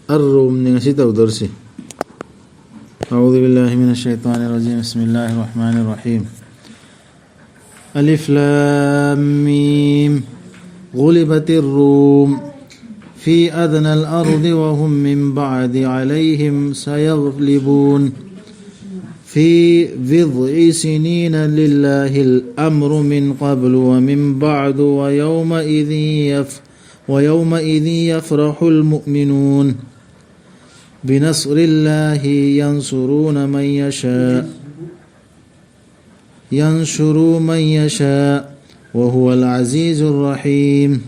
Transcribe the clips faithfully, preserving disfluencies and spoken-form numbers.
ꯑꯔ ꯔꯨꯝꯅꯤ ꯉꯁꯤ ꯇꯧꯗꯧꯔꯤꯁꯤ꯫ أعوذ بالله من الشيطان الرجيم. بسم الله الرحمن الرحيم. ألف لام ميم. غلبت الروم في أدنى الأرض وهم من بعد عليهم سيغلبون. في بضع سنين لله الأمر من قبل ومن بعد ويومئذ يف-، ويومئذ يفرح المؤمنون. بنصر الله ينصرون من يشاء، ينصر من يشاء، وهو العزيز الرحيم.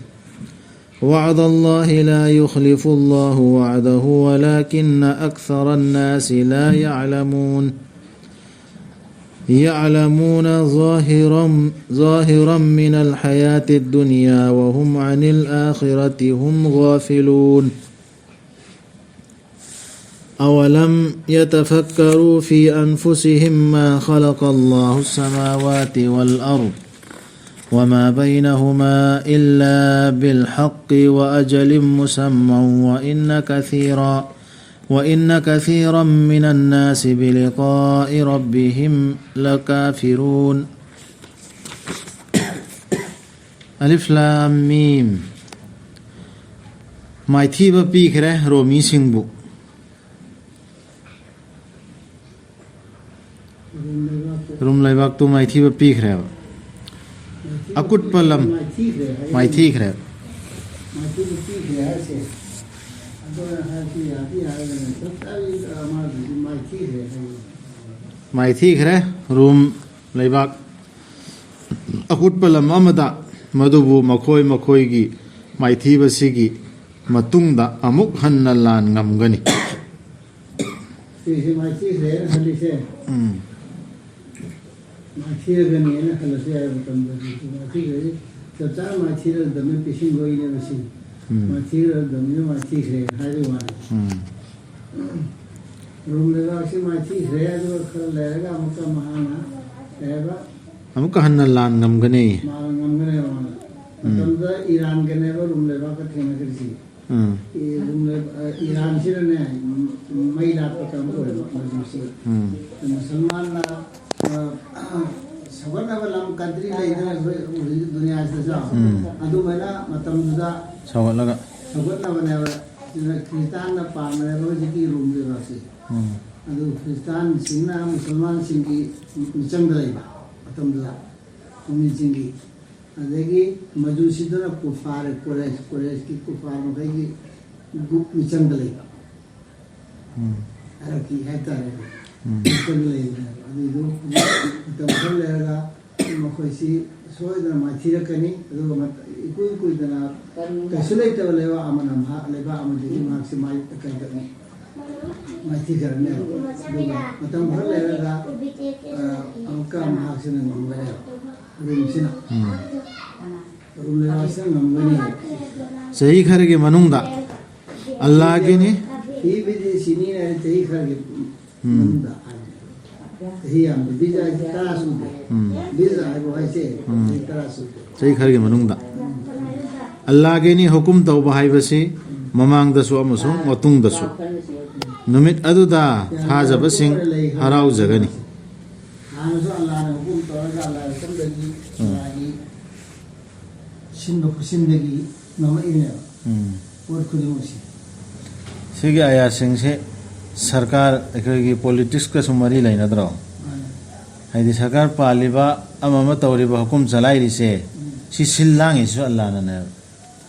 وعد الله لا يخلف الله وعده ولكن أكثر الناس لا يعلمون. يعلمون ظاهرا، ظاهرا من الحياة الدنيا وهم عن الآخرة هم غافلون. أولم يتفكروا في أنفسهم ما خلق الله السماوات والأرض وما بينهما إلا بالحق وأجل مسمى وإن كثيرا، وإن كثيرا من الناس بلقاء ربهم لكافرون. ꯑꯂꯤꯐ ꯂꯥꯝ ꯃꯤꯝ꯫ ꯃꯥꯏꯊꯤꯕ ꯄꯤꯈ꯭ꯔꯦ ꯔꯣꯃꯤꯁꯤꯡꯕꯨ꯫ ꯔꯨꯝ ꯂꯩꯕꯥꯛꯇꯨ ꯃꯥꯏꯊꯤꯕ ꯄꯤꯈ꯭ꯔꯦꯕ꯫ ꯑꯀꯨꯠꯄ ꯂꯝ ꯃꯥꯏꯊꯤꯈ꯭ꯔꯦ꯫ ꯃꯥꯏꯊꯤꯈ꯭ꯔꯦ ꯍꯥꯏꯁꯦ꯫ ꯑꯗꯨꯅ ꯍꯥꯏꯔꯁꯨ ꯌꯥꯗꯤ ꯌꯥꯔꯒꯅ ꯆꯞ ꯆꯥꯕꯤ ꯃꯥꯗꯨꯗꯤ ꯃꯥꯏꯊꯤꯈ꯭ꯔꯦ ꯍꯥꯏꯌꯦ꯫ ꯃꯥꯏꯊꯤꯈ꯭ꯔꯦ ꯔꯨꯝ ꯂꯩꯕꯥꯛ꯫ ꯑꯀꯨꯠꯄ ꯂꯝ ꯑꯃꯗ ꯃꯗꯨꯕꯨ ꯃꯈꯣꯏ ꯃꯈꯣꯏꯒꯤ ꯃꯥꯏꯊꯤꯕꯁꯤꯒꯤ ꯃꯇꯨꯡꯗ ꯑꯃꯨꯛ ꯍꯟꯅ ꯂꯥꯟ ꯉꯝꯒꯅꯤ꯫ ꯁꯤꯁꯦ ꯃꯥꯏꯊꯤꯈ꯭ꯔꯦꯅ ꯈꯜꯂꯤꯁꯦ꯫ ꯎꯝ꯫ ꯃꯥꯏꯊꯤꯔꯒꯅꯦꯅ ꯈꯜꯂꯁꯨ ꯌꯥꯏ ꯃꯇꯝꯗꯗꯤ꯫ ꯃꯥꯏꯊꯤꯈ꯭ꯔꯗꯤ ꯆꯞ ꯆꯥꯅ ꯃꯥꯏꯊꯤꯔꯗꯕꯅꯤ ꯄꯤꯁꯤꯟꯕꯒꯤꯅꯦꯕ ꯁꯤ꯫ ꯎꯝ꯫ ꯃꯥꯏꯊꯤꯔꯗꯕꯅꯤꯅ ꯃꯥꯏꯊꯤꯈ꯭ꯔꯦꯅ ꯍꯥꯏꯕꯒꯤ ꯋꯥꯅꯤ꯫ ꯎꯝ꯫ ꯔꯨꯝ ꯂꯩꯕꯥꯛꯁꯤ ꯃꯥꯏꯊꯤꯈ꯭ꯔꯦ, ꯑꯗꯨꯒ ꯈꯔ ꯂꯩꯔꯒ ꯑꯃꯨꯛꯀ ꯃꯍꯥꯛꯅ ꯀꯩ ꯍꯥꯏꯕ? ꯑꯃꯨꯛꯀ ꯍꯟꯅ ꯂꯥꯟ ꯉꯝꯒꯅꯤ꯫ ꯃꯥꯅ ꯉꯝꯒꯅꯦꯕ ꯃꯥꯅ꯫ ꯎꯝ꯫ ꯃꯇꯝꯗ ꯏꯔꯥꯟꯒꯅꯦꯕ ꯔꯨꯝ ꯂꯩꯕꯥꯛꯀ ꯊꯦꯡꯅꯈ꯭ꯔꯤꯁꯤ꯫ ꯎꯝ꯫ ꯏ-, ꯏꯔꯥꯟꯁꯤꯅꯅꯦ, ꯃꯩ ꯂꯥꯠꯄ ꯀꯥꯡꯕꯨ ꯑꯣꯏꯕ ꯃꯗꯨꯁꯤ꯫ ꯎꯝ꯫ ꯃꯨꯁꯜꯃꯥꯟꯅ, ꯑ, ꯁꯧꯒꯠꯅꯕ ꯂꯝ ꯀꯟꯇ꯭ꯔꯤ ꯂꯩꯗꯅ ꯑꯩꯈꯣꯏ ꯍꯧꯖꯤꯛ ꯗꯨꯅꯤꯌꯥꯁꯤꯗꯁꯨ꯫ ꯎꯝ꯫ ꯑꯗꯨꯃꯥꯏꯅ ꯃꯇꯝꯗꯨꯗ ꯁꯧꯒꯠꯂꯒ꯫ ꯁꯧꯒꯠꯅꯕꯅꯦꯕ꯫ ꯁꯤꯅ ꯈ꯭ꯔꯤꯁꯇꯥꯟꯅ ꯄꯥꯟꯕꯅꯦꯕ ꯍꯧꯖꯤꯛꯀꯤ ꯔꯣꯝ ꯂꯩꯕꯥꯛꯁꯤ꯫ ꯎꯝ꯫ ꯑꯗꯨ ꯈ꯭ꯔꯤꯁꯇꯥꯟꯁꯤꯡꯅ ꯃꯨꯁꯜꯃꯥꯟꯁꯤꯡꯒꯤ ꯃꯤꯆꯪꯗ ꯂꯩꯕ ꯃꯇꯝꯗꯨꯗ, ꯃꯨꯁꯂꯤꯝꯁꯤꯡꯒꯤ꯫ ꯑꯗꯒꯤ ꯃꯖꯨꯁꯤꯗꯨꯅ ꯀꯨꯐꯥꯔ, ꯀꯨꯔꯩꯁ, ꯀꯨꯔꯩꯁꯀꯤ ꯀꯨꯐꯥꯔ ꯃꯈꯩꯒꯤ ꯒ꯭ꯔꯨꯞ ꯃꯤꯆꯪꯗ ꯂꯩꯕ꯫ ꯎꯝ꯫ ꯑꯔꯕꯀꯤ ꯍꯥꯏꯇꯥꯔꯦ꯫ ꯎꯝ꯫ ꯃꯤꯆꯪꯗ ꯂꯩꯕꯅꯦꯕ꯫ ꯑꯗꯨꯏꯗꯨ ꯃꯇꯝ ꯈꯔ ꯂꯩꯔꯒ ꯃꯈꯣꯏꯁꯤ ꯁꯣꯏꯗꯅ ꯃꯥꯏꯊꯤꯔꯛꯀꯅꯤ꯫ ꯑꯗꯨꯒ ꯃꯠ-, ꯏꯀꯨꯏ ꯀꯨꯏꯗꯅ ꯀꯩꯁꯨ ꯂꯩꯇꯕ ꯂꯩꯕꯥꯛ ꯑꯃꯅ ꯃꯍꯥꯛ, ꯂꯩꯕꯥꯛ ꯑꯃꯗꯒꯤ ꯃꯍꯥꯛꯁꯤ ꯃꯥꯏ-, ꯀꯩꯗꯧꯅꯤ? ꯃꯥꯏꯊꯤꯈ꯭ꯔꯅꯦꯕ꯫ ꯑꯗꯨꯒ ꯃꯇꯝ ꯈꯔ ꯂꯩꯔꯒ, ꯑ, ꯑꯃꯨꯛꯀ ꯃꯍꯥꯛꯁꯤꯅ ꯉꯝꯒꯅꯦꯕ꯫ ꯔꯣꯝꯁꯤꯅ꯫ ꯎꯝ꯫ ꯔꯣꯝ ꯂꯩꯕꯥꯛꯁꯤꯅ ꯉꯝꯒꯅꯤ꯫ ꯆꯍꯤ ꯈꯔꯒꯤ ꯃꯅꯨꯡꯗ ꯑꯜꯂꯥꯒꯤꯅꯤ꯫ ꯁꯤꯕꯨꯗꯤ ꯁꯤꯅꯤꯅ ꯆꯍꯤ ꯈꯔꯒꯤ ꯎꯝ꯫ ꯃꯅꯨꯡꯗ ꯍꯥꯏꯕꯅꯦ꯫ ꯆꯍꯤ ꯌꯥꯝꯗꯦ꯫ ꯕꯤꯖꯥ ꯍꯥꯏꯁꯦ ꯇꯔꯥ ꯁꯨꯗꯦ꯫ ꯎꯝ꯫ ꯕꯤꯖꯥ ꯍꯥꯏꯕ ꯍꯥꯏꯁꯦ ꯎꯝ꯫ ꯆꯍꯤ ꯇꯔꯥ ꯁꯨꯗꯦ꯫ ꯆꯍꯤ ꯈꯔꯒꯤ ꯃꯅꯨꯡꯗ꯫ ꯑꯜꯂꯥꯒꯤꯅꯤ ꯍꯨꯀꯨꯝ ꯇꯧꯕ ꯍꯥꯏꯕꯁꯤ ꯃꯃꯥꯡꯗꯁꯨ ꯑꯃꯁꯨꯡ ꯃꯇꯨꯡꯗꯁꯨ꯫ ꯅꯨꯃꯤꯠ ꯑꯗꯨꯗ ꯊꯥꯖꯕꯁꯤꯡ ꯍꯔꯥꯎꯖꯒꯅꯤ꯫ ꯍꯥꯟꯅꯁꯨ ꯑꯜꯂꯥꯅ ꯍꯨꯀꯨꯝ ꯇꯧꯔꯒ ꯑꯜꯂꯥꯒꯤ ꯁꯝꯗꯒꯤ ꯎꯝ꯫ ꯑꯜꯂꯥꯒꯤ ꯁꯤꯟꯕ ꯈꯨꯠꯁꯤꯟꯗꯒꯤ ꯉꯝꯃꯛꯏꯅꯦꯕ꯫ ꯎꯝ꯫ ꯄꯣꯠ ꯈꯨꯗꯤꯡꯃꯛꯁꯦ꯫ ꯁꯤꯒꯤ ꯑꯥꯌꯥꯁꯤꯡꯁꯦ ꯁꯔꯀꯥꯔ, ꯑꯩꯈꯣꯏꯒꯤ ꯄꯣꯂꯤꯇꯤꯛꯁꯀꯁꯨ ꯃꯔꯤ ꯂꯩꯅꯗ꯭ꯔꯣ? ꯃꯥꯅꯦ꯫ ꯍꯥꯏꯗꯤ ꯁꯔꯀꯥꯔ ꯄꯥꯜꯂꯤꯕ, ꯑꯃ ꯑꯃ ꯇꯧꯔꯤꯕ, ꯍꯨꯀꯨꯝ ꯆꯂꯥꯏꯔꯤꯁꯦ, ꯎꯝ꯫ ꯁꯤ ꯁꯤꯜ ꯂꯥꯡꯉꯤꯁꯤꯁꯨ ꯑꯜꯂꯥꯅꯅꯦꯕ꯫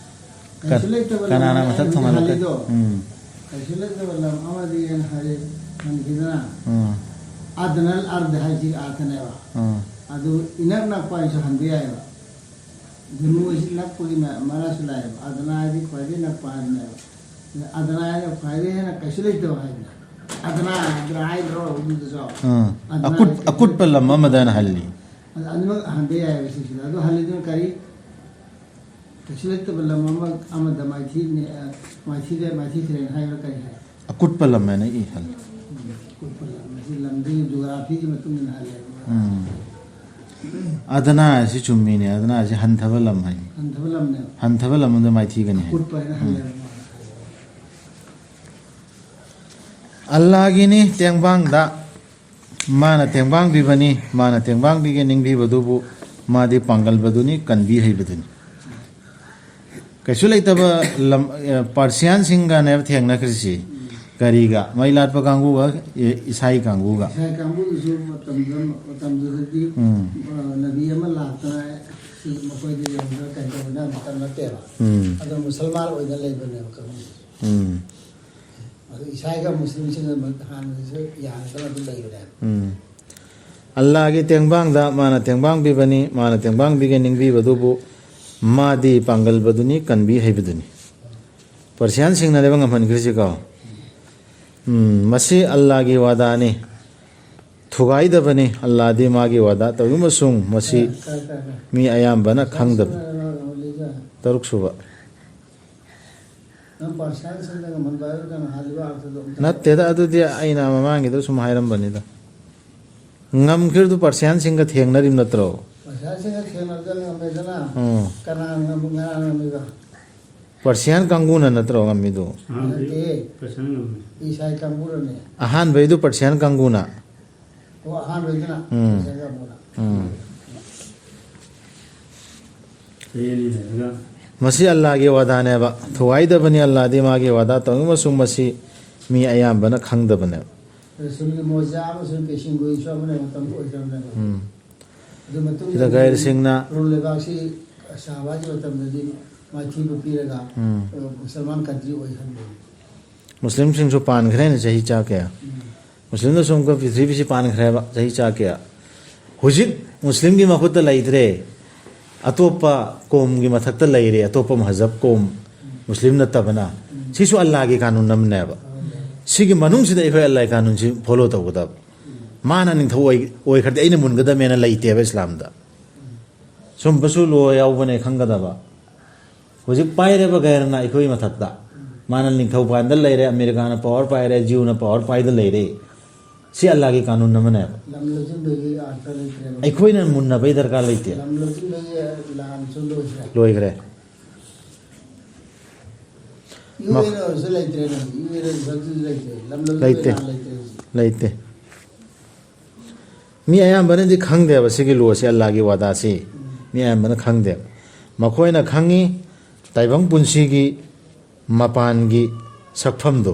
ꯀ-, ꯀꯩꯁꯨ ꯂꯩꯇꯕ ꯀꯅꯥꯅ ꯂꯝꯅꯤ ꯃꯊꯛ ꯍꯥꯏꯕꯗꯤ ꯊꯣꯡꯍꯜꯂꯛꯀ-, ꯍꯥꯜꯂꯤꯗꯣ꯫ ꯎꯝ꯫ ꯀꯩꯁꯨ ꯂꯩꯇꯕ ꯂꯝ ꯑꯃꯗꯤ ꯑꯩꯅ ꯍꯥꯏꯔꯦ, ꯍꯟꯈꯤꯗꯅ꯫ ꯎꯝ꯫ ꯑꯗꯅꯜ ꯑꯔꯗ ꯍꯥꯏꯁꯤ ꯑꯥꯊꯅꯦꯕ꯫ ꯎꯝ꯫ ꯑꯗꯨ ꯏꯅꯛ ꯅꯛꯄ ꯍꯥꯏꯁꯨ ꯍꯟꯕ ꯌꯥꯏꯑꯕ꯫ ꯖꯝꯃꯨ ꯑꯁꯤ ꯅꯛꯄꯒꯤ ꯃ-, ꯃꯔꯥꯁꯨ ꯂꯥꯛꯑꯦꯕ꯫ ꯑꯗꯅꯥ ꯍꯥꯏꯗꯤ ꯈ꯭ꯋꯥꯏꯗꯒꯤ ꯅꯛꯄ ꯍꯥꯏꯕꯅꯦꯕ꯫ ꯑꯗꯅꯥ ꯍꯥꯏꯅ ꯈ꯭ꯋꯥꯏꯗꯒꯤ ꯍꯦꯟꯅ ꯀꯩꯁꯨ ꯂꯩꯇꯕ ꯍꯥꯏꯗꯅ꯫ ꯑꯗꯅꯥ, ꯑꯗꯅꯥ ꯍꯥꯏꯗ꯭ꯔꯣ ꯎꯔꯗꯨꯗꯁꯨ? ꯑꯥ꯫ ꯑꯗꯅꯥ ꯑꯀꯨꯠ-, ꯍꯥꯏꯁꯦ ꯑꯀꯨꯠꯄ ꯂꯝ ꯑꯃꯗꯅ ꯍꯜꯂꯤ꯫ ꯑꯗ ꯑꯅꯤꯃꯛ ꯍꯟꯕ ꯌꯥꯏꯑꯕ ꯁꯤꯁꯤꯗ꯫ ꯑꯗꯣ ꯍꯜꯂꯤꯗꯨꯅ ꯀꯔꯤ? ꯀꯩꯁꯨ ꯂꯩꯇꯕ ꯂꯝ ꯑꯃ, ꯑꯃꯗ ꯃꯥꯏꯊꯤ-, ꯑ, ꯃꯥꯏꯊꯤꯔꯦ-, ꯃꯥꯏꯊꯤꯈ꯭ꯔꯦꯅ ꯍꯥꯏꯕ꯭ꯔꯥ ꯀꯔꯤ ꯍꯥꯏ? ꯑꯀꯨꯠꯄ ꯂꯝ ꯍꯥꯏꯅ ꯏ ꯍꯜꯂꯤ꯫ ꯎꯝ, ꯑꯀꯨꯠꯄ ꯂꯝ꯫ ꯃꯁꯤ ꯂꯝꯗꯨꯒꯤ ꯖꯣꯒ꯭ꯔꯥꯐꯤꯒꯤ ꯃꯇꯨꯡ ꯏꯟꯅ ꯍꯜꯂꯦꯕ꯫ ꯎꯝ꯫ ꯑꯗꯅꯥ ꯑꯁꯤ ꯆꯨꯝꯃꯤꯅꯦ꯫ ꯑꯗꯅꯥ ꯑꯁꯤ ꯍꯟꯊꯕ ꯂꯝ ꯍꯥꯏꯅꯤ꯫ ꯍꯟꯊꯕ ꯂꯝꯅꯦꯕ꯫ ꯍꯟꯊꯕ ꯂꯝ ꯑꯃꯗ ꯃꯥꯏꯊꯤꯒꯅꯤ ꯍꯥꯏ꯫ ꯑꯀꯨꯠꯄ ꯍꯥꯏꯅ ꯎꯝ꯫ ꯍꯜꯂꯦꯕ꯫ ꯑꯜꯂꯥꯒꯤꯅꯤ ꯇꯦꯡꯕꯥꯡꯗ, ꯃꯥꯅ ꯇꯦꯡꯕꯥꯡꯕꯤꯕꯅꯤ, ꯃꯥꯅ ꯇꯦꯡꯕꯥꯡꯕꯤꯒꯦ ꯅꯤꯡꯕꯤꯕꯗꯨꯕꯨ, ꯃꯥꯗꯤ ꯄꯥꯡꯒꯜꯕꯗꯨꯅꯤ, ꯀꯟꯕꯤ ꯍꯩꯕꯗꯨꯅꯤ꯫ ꯀꯩꯁꯨ ꯂꯩꯇꯕ ꯂꯝ, ꯑꯦ, ꯄꯥꯔꯁꯤꯌꯥꯟꯁꯤꯡꯒꯅꯦꯕ ꯊꯦꯡꯅꯈ꯭ꯔꯤꯁꯤ꯫ ꯀꯔꯤꯒ? ꯃꯩ ꯂꯥꯠꯄ ꯀꯥꯡꯕꯨꯒ, ꯑꯦ, ꯏꯁꯥꯏ ꯀꯥꯡꯕꯨꯒ꯫ ꯏꯁꯥꯏ ꯀꯥꯡꯕꯨꯗꯨꯁꯨ ꯃꯇꯝꯗ, ꯃꯇꯝꯗꯨꯗꯗꯤ, ꯎꯝ꯫ ꯑ, ꯅꯕꯤ ꯑꯃ ꯂꯥꯛꯇꯅ ꯁꯤ ꯃꯈꯣꯏꯗ ꯌꯦꯡꯕꯗ ꯀꯩꯗꯧꯅ ꯃꯇꯝ ꯅꯠꯇꯦꯕ꯫ ꯎꯝ꯫ ꯑꯗꯣ ꯃꯨꯁꯜꯃꯥꯟ ꯑꯣꯏꯅ ꯂꯩꯕꯅꯦꯕ ꯀꯥꯡꯕꯨꯁꯦ꯫ ꯎꯝ꯫ ꯑꯗꯨ ꯏꯁꯥꯏꯒ ꯃꯨꯁꯂꯤꯝꯁꯤꯡꯒ ꯍꯥꯟꯅꯗꯁꯨ ꯌꯥꯅꯗꯅ ꯑꯗꯨꯝ ꯂꯩꯕꯅꯦꯕ꯫ ꯎꯝ꯫ ꯑꯜꯂꯥꯒꯤ ꯇꯦꯡꯕꯥꯡꯗ ꯃꯥꯅ ꯇꯦꯡꯕꯥꯡꯕꯤꯕꯅꯤ, ꯃꯥꯅ ꯇꯦꯡꯕꯥꯡꯕꯤꯒꯦ ꯅꯤꯡꯕꯤꯕꯗꯨꯕꯨ ꯃꯥꯗꯤ ꯄꯥꯡꯒꯜꯕꯗꯨꯅꯤ, ꯀꯟꯕꯤ ꯍꯩꯕꯗꯨꯅꯤ꯫ ꯄꯔꯁꯤꯌꯥꯟꯁꯤꯡꯅꯅꯦꯕ ꯉꯝꯍꯟꯈ꯭ꯔꯤꯁꯤꯀꯣ꯫ ꯎꯝ, ꯃꯁꯤ ꯑꯜꯂꯥꯒꯤ ꯋꯥꯗꯥꯅꯤ꯫ ꯊꯨꯒꯥꯏꯗꯕꯅꯤ꯫ ꯑꯜꯂꯥꯗꯤ ꯃꯥꯒꯤ ꯋꯥꯗꯥ ꯇꯧꯏ ꯑꯃꯁꯨꯡ ꯃꯁꯤ ꯀꯥꯏ, ꯀꯥꯏ, ꯀꯥꯏ, ꯀꯥꯏ꯫ ꯃꯤ ꯑꯌꯥꯝꯕꯅ ꯈꯪꯗꯕ꯫ ꯀꯥꯏ, ꯀꯥꯏ, ꯀꯥꯏ꯫ ꯇꯔꯨꯛ ꯁꯨꯕ꯫ ꯅꯪ ꯄꯥꯔꯁꯤꯌꯥꯟꯁꯤꯡꯗ ꯉꯝꯍꯟꯕ ꯍꯥꯏꯕꯗꯨ ꯀꯩꯅꯣ ꯍꯥꯏꯔꯤꯕ ꯑꯥꯔꯊꯗꯣ ꯑꯝꯇ? ꯅꯠꯇꯦꯗ, ꯑꯗꯨꯗꯤ ꯑꯩꯅ ꯃꯃꯥꯡꯒꯤꯗ ꯁꯨꯝ ꯍꯥꯏꯔꯝꯕꯅꯤꯗ꯫ ꯉꯝꯈ꯭ꯔꯤꯗꯨ ꯄꯥꯔꯁꯤꯌꯥꯟꯁꯤꯡꯒ ꯊꯦꯡꯅꯔꯤꯕ ꯅꯠꯇ꯭ꯔꯣ? ꯄꯥꯔꯁꯤꯌꯥꯟꯁꯤꯡꯒ ꯊꯦꯡꯅꯕꯗ ꯉꯝꯃꯦꯗꯅ꯫ ꯎꯝ꯫ ꯀꯅꯥ ꯉꯝ-, ꯀꯅꯥ ꯉꯝꯃꯤꯕ? ꯄꯥꯔꯁꯤꯌꯥꯟ ꯀꯥꯡꯕꯨꯅ ꯅꯠꯇ꯭ꯔꯣ ꯉꯝꯃꯤꯗꯨ? ꯑꯍꯥꯟꯕꯗꯤ ꯅꯠꯇꯦ꯫ ꯄꯥꯔꯁꯤꯌꯥꯟ ꯉꯝꯃꯤ꯫ ꯏꯁꯥꯏ ꯀꯥꯡꯕꯨꯅꯅꯦ꯫ ꯑꯍꯥꯟꯕꯩꯗꯨ ꯄꯥꯔꯁꯤꯌꯥꯟ ꯀꯥꯡꯕꯨꯅ꯫ ꯑꯣ, ꯑꯍꯥꯟꯕꯩꯗꯨꯅ ꯎꯝ꯫ ꯄꯥꯔꯁꯤꯌꯥꯟ ꯀꯥꯡꯕꯨꯅ꯫ ꯎꯝ꯫ ꯆꯍꯤ ꯑꯅꯤ ꯂꯩꯔꯒ꯫ ꯃꯁꯤ ꯑꯜꯂꯥꯒꯤ ꯋꯥꯗꯥꯅꯦꯕ꯫ ꯊꯨꯒꯥꯏꯗꯕꯅꯤ꯫ ꯑꯜꯂꯥꯗꯤ ꯃꯥꯒꯤ ꯋꯥꯗꯥ ꯇꯧꯏ ꯑꯃꯁꯨꯡ ꯃꯁꯤ ꯃꯤ ꯑꯌꯥꯝꯕꯅ ꯈꯪꯗꯕꯅꯦꯕ꯫ ꯔꯁꯨꯜꯒꯤ ꯃꯣꯖꯥ ꯑꯃꯁꯨꯡ ꯄꯦꯁꯤꯟꯒꯣꯏꯁꯨ ꯑꯃꯅ ꯃꯇꯝ ꯑꯣꯏꯗ꯭ꯔꯕꯅꯦꯕ꯫ ꯎꯝ꯫ ꯑꯗꯨ ꯃꯇꯨꯡꯗ ꯁꯤꯗ ꯒꯥꯏꯔꯁꯤꯡꯅ ꯔꯣꯝ ꯂꯩꯕꯥꯛꯁꯤ ꯁꯍꯥꯕꯥꯒꯤ ꯃꯇꯝꯗꯗꯤ ꯃꯥꯏꯊꯤꯕ ꯄꯤꯔꯒ, ꯎꯝ꯫ ꯑ, ꯃꯨꯁꯜꯃꯥꯟ ꯀꯟꯇ꯭ꯔꯤ ꯑꯣꯏꯍꯟꯕꯅꯤ꯫ ꯃꯨꯁꯂꯤꯝꯁꯤꯡꯁꯨ ꯄꯥꯟꯈ꯭ꯔꯦꯅ ꯆꯍꯤ ꯆꯥ ꯀꯌꯥ? ꯎꯝ꯫ ꯃꯨꯁꯂꯤꯝꯅ ꯁꯨꯝ ꯄ꯭ꯔꯤꯊꯤꯕꯤꯁꯤ ꯄꯥꯟꯈ꯭ꯔꯦꯕ ꯆꯍꯤ ꯆꯥ ꯀꯌꯥ? ꯍꯧꯖꯤꯛ ꯃꯨꯁꯂꯤꯝꯒꯤ ꯃꯈꯨꯠꯇ ꯂꯩꯇ꯭ꯔꯦ, ꯑꯇꯣꯞꯄ ꯀꯣꯝꯒꯤ ꯃꯊꯛꯇ ꯂꯩꯔꯦ, ꯑꯇꯣꯞꯄ ꯃꯍꯖꯕ ꯀꯣꯝ, ꯃꯨꯁꯂꯤꯝ ꯅꯠꯇꯕꯅ꯫ ꯁꯤꯁꯨ ꯑꯜꯂꯥꯒꯤ ꯀꯥꯅꯨꯟ ꯑꯃꯅꯦꯕ꯫ ꯁꯤꯒꯤ ꯃꯅꯨꯡꯁꯤꯗ ꯑꯩꯈꯣꯏ ꯑꯜꯂꯥꯒꯤ ꯀꯥꯅꯨꯟꯁꯤ ꯐꯣꯂꯣ ꯇꯧꯒꯗꯕ꯫ ꯃꯥꯅ ꯅꯤꯡꯊꯧ ꯑꯣꯏ-, ꯑꯣꯏꯈ꯭ꯔꯗꯤ ꯑꯩꯅ ꯃꯨꯟꯒꯗꯕꯅꯦꯅ ꯂꯩꯇꯦꯕ ꯏꯁꯂꯥꯝꯗ꯫ ꯁꯨꯝꯕꯁꯨ ꯂꯣ ꯌꯥꯎꯕꯅꯦ ꯈꯪꯒꯗꯕ꯫ ꯍꯧꯖꯤꯛ ꯄꯥꯏꯔꯦꯕ ꯒꯩꯔꯅ ꯑꯩꯈꯣꯏꯒꯤ ꯃꯊꯛꯇ꯫ ꯃꯥꯅ ꯅꯤꯡꯊꯧ ꯄꯥꯟꯗ ꯂꯩꯔꯦ, ꯑꯃꯦꯔꯤꯀꯥꯅ ꯄꯋꯥꯔ ꯄꯥꯏꯔꯦ, ꯖꯤꯌꯨꯅ ꯄꯋꯥꯔ ꯄꯥꯏꯗ ꯂꯩꯔꯦ꯫ ꯁꯤ ꯑꯜꯂꯥꯒꯤ ꯀꯥꯅꯨꯟ ꯑꯃꯅꯦꯕ꯫ ꯂꯝ ꯂꯧꯁꯤꯟꯕꯒꯤ ꯑꯥꯔꯊ ꯂꯩꯇ꯭ꯔꯦꯕ꯫ ꯑꯩꯈꯣꯏꯅ ꯃꯨꯟꯅꯕꯩ ꯗꯔꯀꯥꯔ ꯂꯩꯇꯦ꯫ ꯂꯝ ꯂꯧꯁꯤꯟꯕꯒꯤ ꯂꯥꯟꯁꯨ ꯂꯣꯏꯈ꯭ꯔꯦ꯫ ꯂꯣꯏꯈ꯭ꯔꯦ꯫ ꯌꯨ ꯑꯦꯟ ꯑꯣꯏꯔꯁꯨ ꯂꯩꯇ꯭ꯔꯦꯅꯦ, ꯌꯨ ꯑꯦꯟ ꯑꯣꯏꯔꯁꯨ ꯂꯩꯇ꯭ꯔꯦ, ꯂꯝ ꯂꯝꯗ ꯂꯩꯇꯦ꯫ ꯂꯩꯇ꯭ꯔꯦ ꯍꯧꯖꯤꯛ꯫ ꯂꯩꯇꯦ꯫ ꯃꯤ ꯑꯌꯥꯝꯕꯅꯗꯤ ꯈꯪꯗꯦꯕ ꯁꯤꯒꯤ ꯂꯣꯁꯤ, ꯑꯜꯂꯥꯒꯤ ꯋꯥꯗꯥꯁꯤ꯫ ꯃꯤ ꯑꯌꯥꯝꯕꯅ ꯈꯪꯗꯦꯕ꯫ ꯃꯈꯣꯏꯅ ꯈꯪꯉꯤ ꯇꯥꯏꯕꯪ ꯄꯨꯟꯁꯤꯒꯤ ꯃꯄꯥꯟꯒꯤ ꯁꯛꯐꯝꯗꯣ,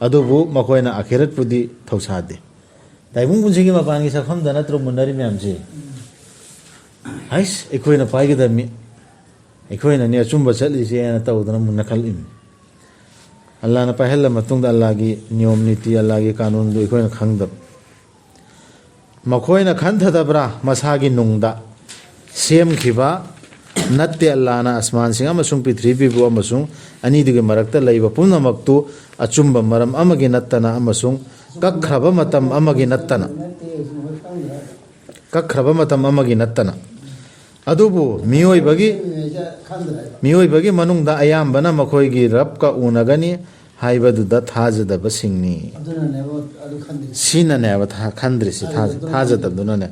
ꯑꯗꯨꯕꯨ ꯃꯈꯣꯏꯅ ꯑꯈꯦꯔꯠꯄꯨꯗꯤ ꯊꯧꯁꯥꯗꯦ꯫ ꯇꯥꯏꯕꯪ ꯄꯨꯟꯁꯤꯒꯤ ꯃꯄꯥꯟꯒꯤ ꯁꯛꯐꯝꯗ ꯅꯠꯇ꯭ꯔꯣ ꯃꯨꯟꯅꯔꯤ ꯃꯌꯥꯝꯁꯤ? ꯍꯩꯁ, ꯑꯩꯈꯣꯏꯅ ꯄꯥꯏꯒꯗꯕꯅꯤ, ꯑꯩꯈꯣꯏꯅꯅꯦ ꯑꯆꯨꯝꯕ ꯆꯠꯂꯤꯁꯦꯅ ꯇꯧꯗꯅ ꯃꯨꯟꯅ ꯈꯜꯂꯤꯃꯤ꯫ ꯑꯜꯂꯥꯅ ꯄꯥꯏꯍꯜꯂ ꯃꯇꯨꯡꯗ ꯑꯜꯂꯥꯒꯤ ꯅꯤꯌꯣꯝ ꯅꯤꯇꯤ, ꯑꯜꯂꯥꯒꯤ ꯀꯥꯅꯨꯟꯗꯨ ꯑꯩꯈꯣꯏꯅ ꯈꯪꯗꯕ꯫ ꯃꯈꯣꯏꯅ ꯈꯟꯊꯗꯕ꯭ꯔꯥ ꯃꯁꯥꯒꯤ ꯅꯨꯡꯗ ꯁꯦꯝꯈꯤꯕ ꯅꯠꯇꯦ? ꯑꯜꯂꯥꯅ ꯑꯁꯃꯥꯟꯁꯤꯡ ꯑꯃꯁꯨꯡ ꯄ꯭ꯔꯤꯊꯤꯕꯤꯕꯨ ꯑꯃꯁꯨꯡ ꯑꯅꯤꯗꯨꯒꯤ ꯃꯔꯛꯇ ꯂꯩꯕ ꯄꯨꯝꯅꯃꯛꯇꯨ ꯑꯆꯨꯝꯕ ꯃꯔꯝ ꯑꯃꯒꯤ ꯅꯠꯇꯅ ꯑꯃꯁꯨꯡ ꯀꯛꯈ꯭ꯔꯕ ꯃꯇꯝ ꯑꯃꯒꯤ ꯅꯠꯇꯅ, ꯀꯛꯈ꯭ꯔꯕ ꯃꯇꯝ ꯑꯃꯒꯤ ꯅꯠꯇꯅ꯫ ꯑꯗꯨꯕꯨ ꯃꯤꯑꯣꯏꯕꯒꯤ, ꯃꯤꯑꯣꯏꯕꯒꯤ ꯃꯅꯨꯡꯗ ꯑꯌꯥꯝꯕꯅ ꯃꯈꯣꯏꯒꯤ ꯔꯕꯀ ꯎꯅꯒꯅꯤ ꯍꯥꯏꯕꯗꯨꯗ ꯊꯥꯖꯗꯕꯁꯤꯡꯅꯤ꯫ ꯑꯗꯨꯅꯅꯦꯕ ꯑꯗꯨ ꯈꯟꯗ꯭ꯔꯤꯁꯦ꯫ ꯁꯤꯅꯅꯦꯕ ꯊꯥ-, ꯈꯟꯗ꯭ꯔꯤꯁꯤ, ꯊꯥꯖ-, ꯊꯥꯖꯗꯕꯗꯨꯅ ꯊꯥꯖꯗꯕꯗꯨꯅꯅꯦ꯫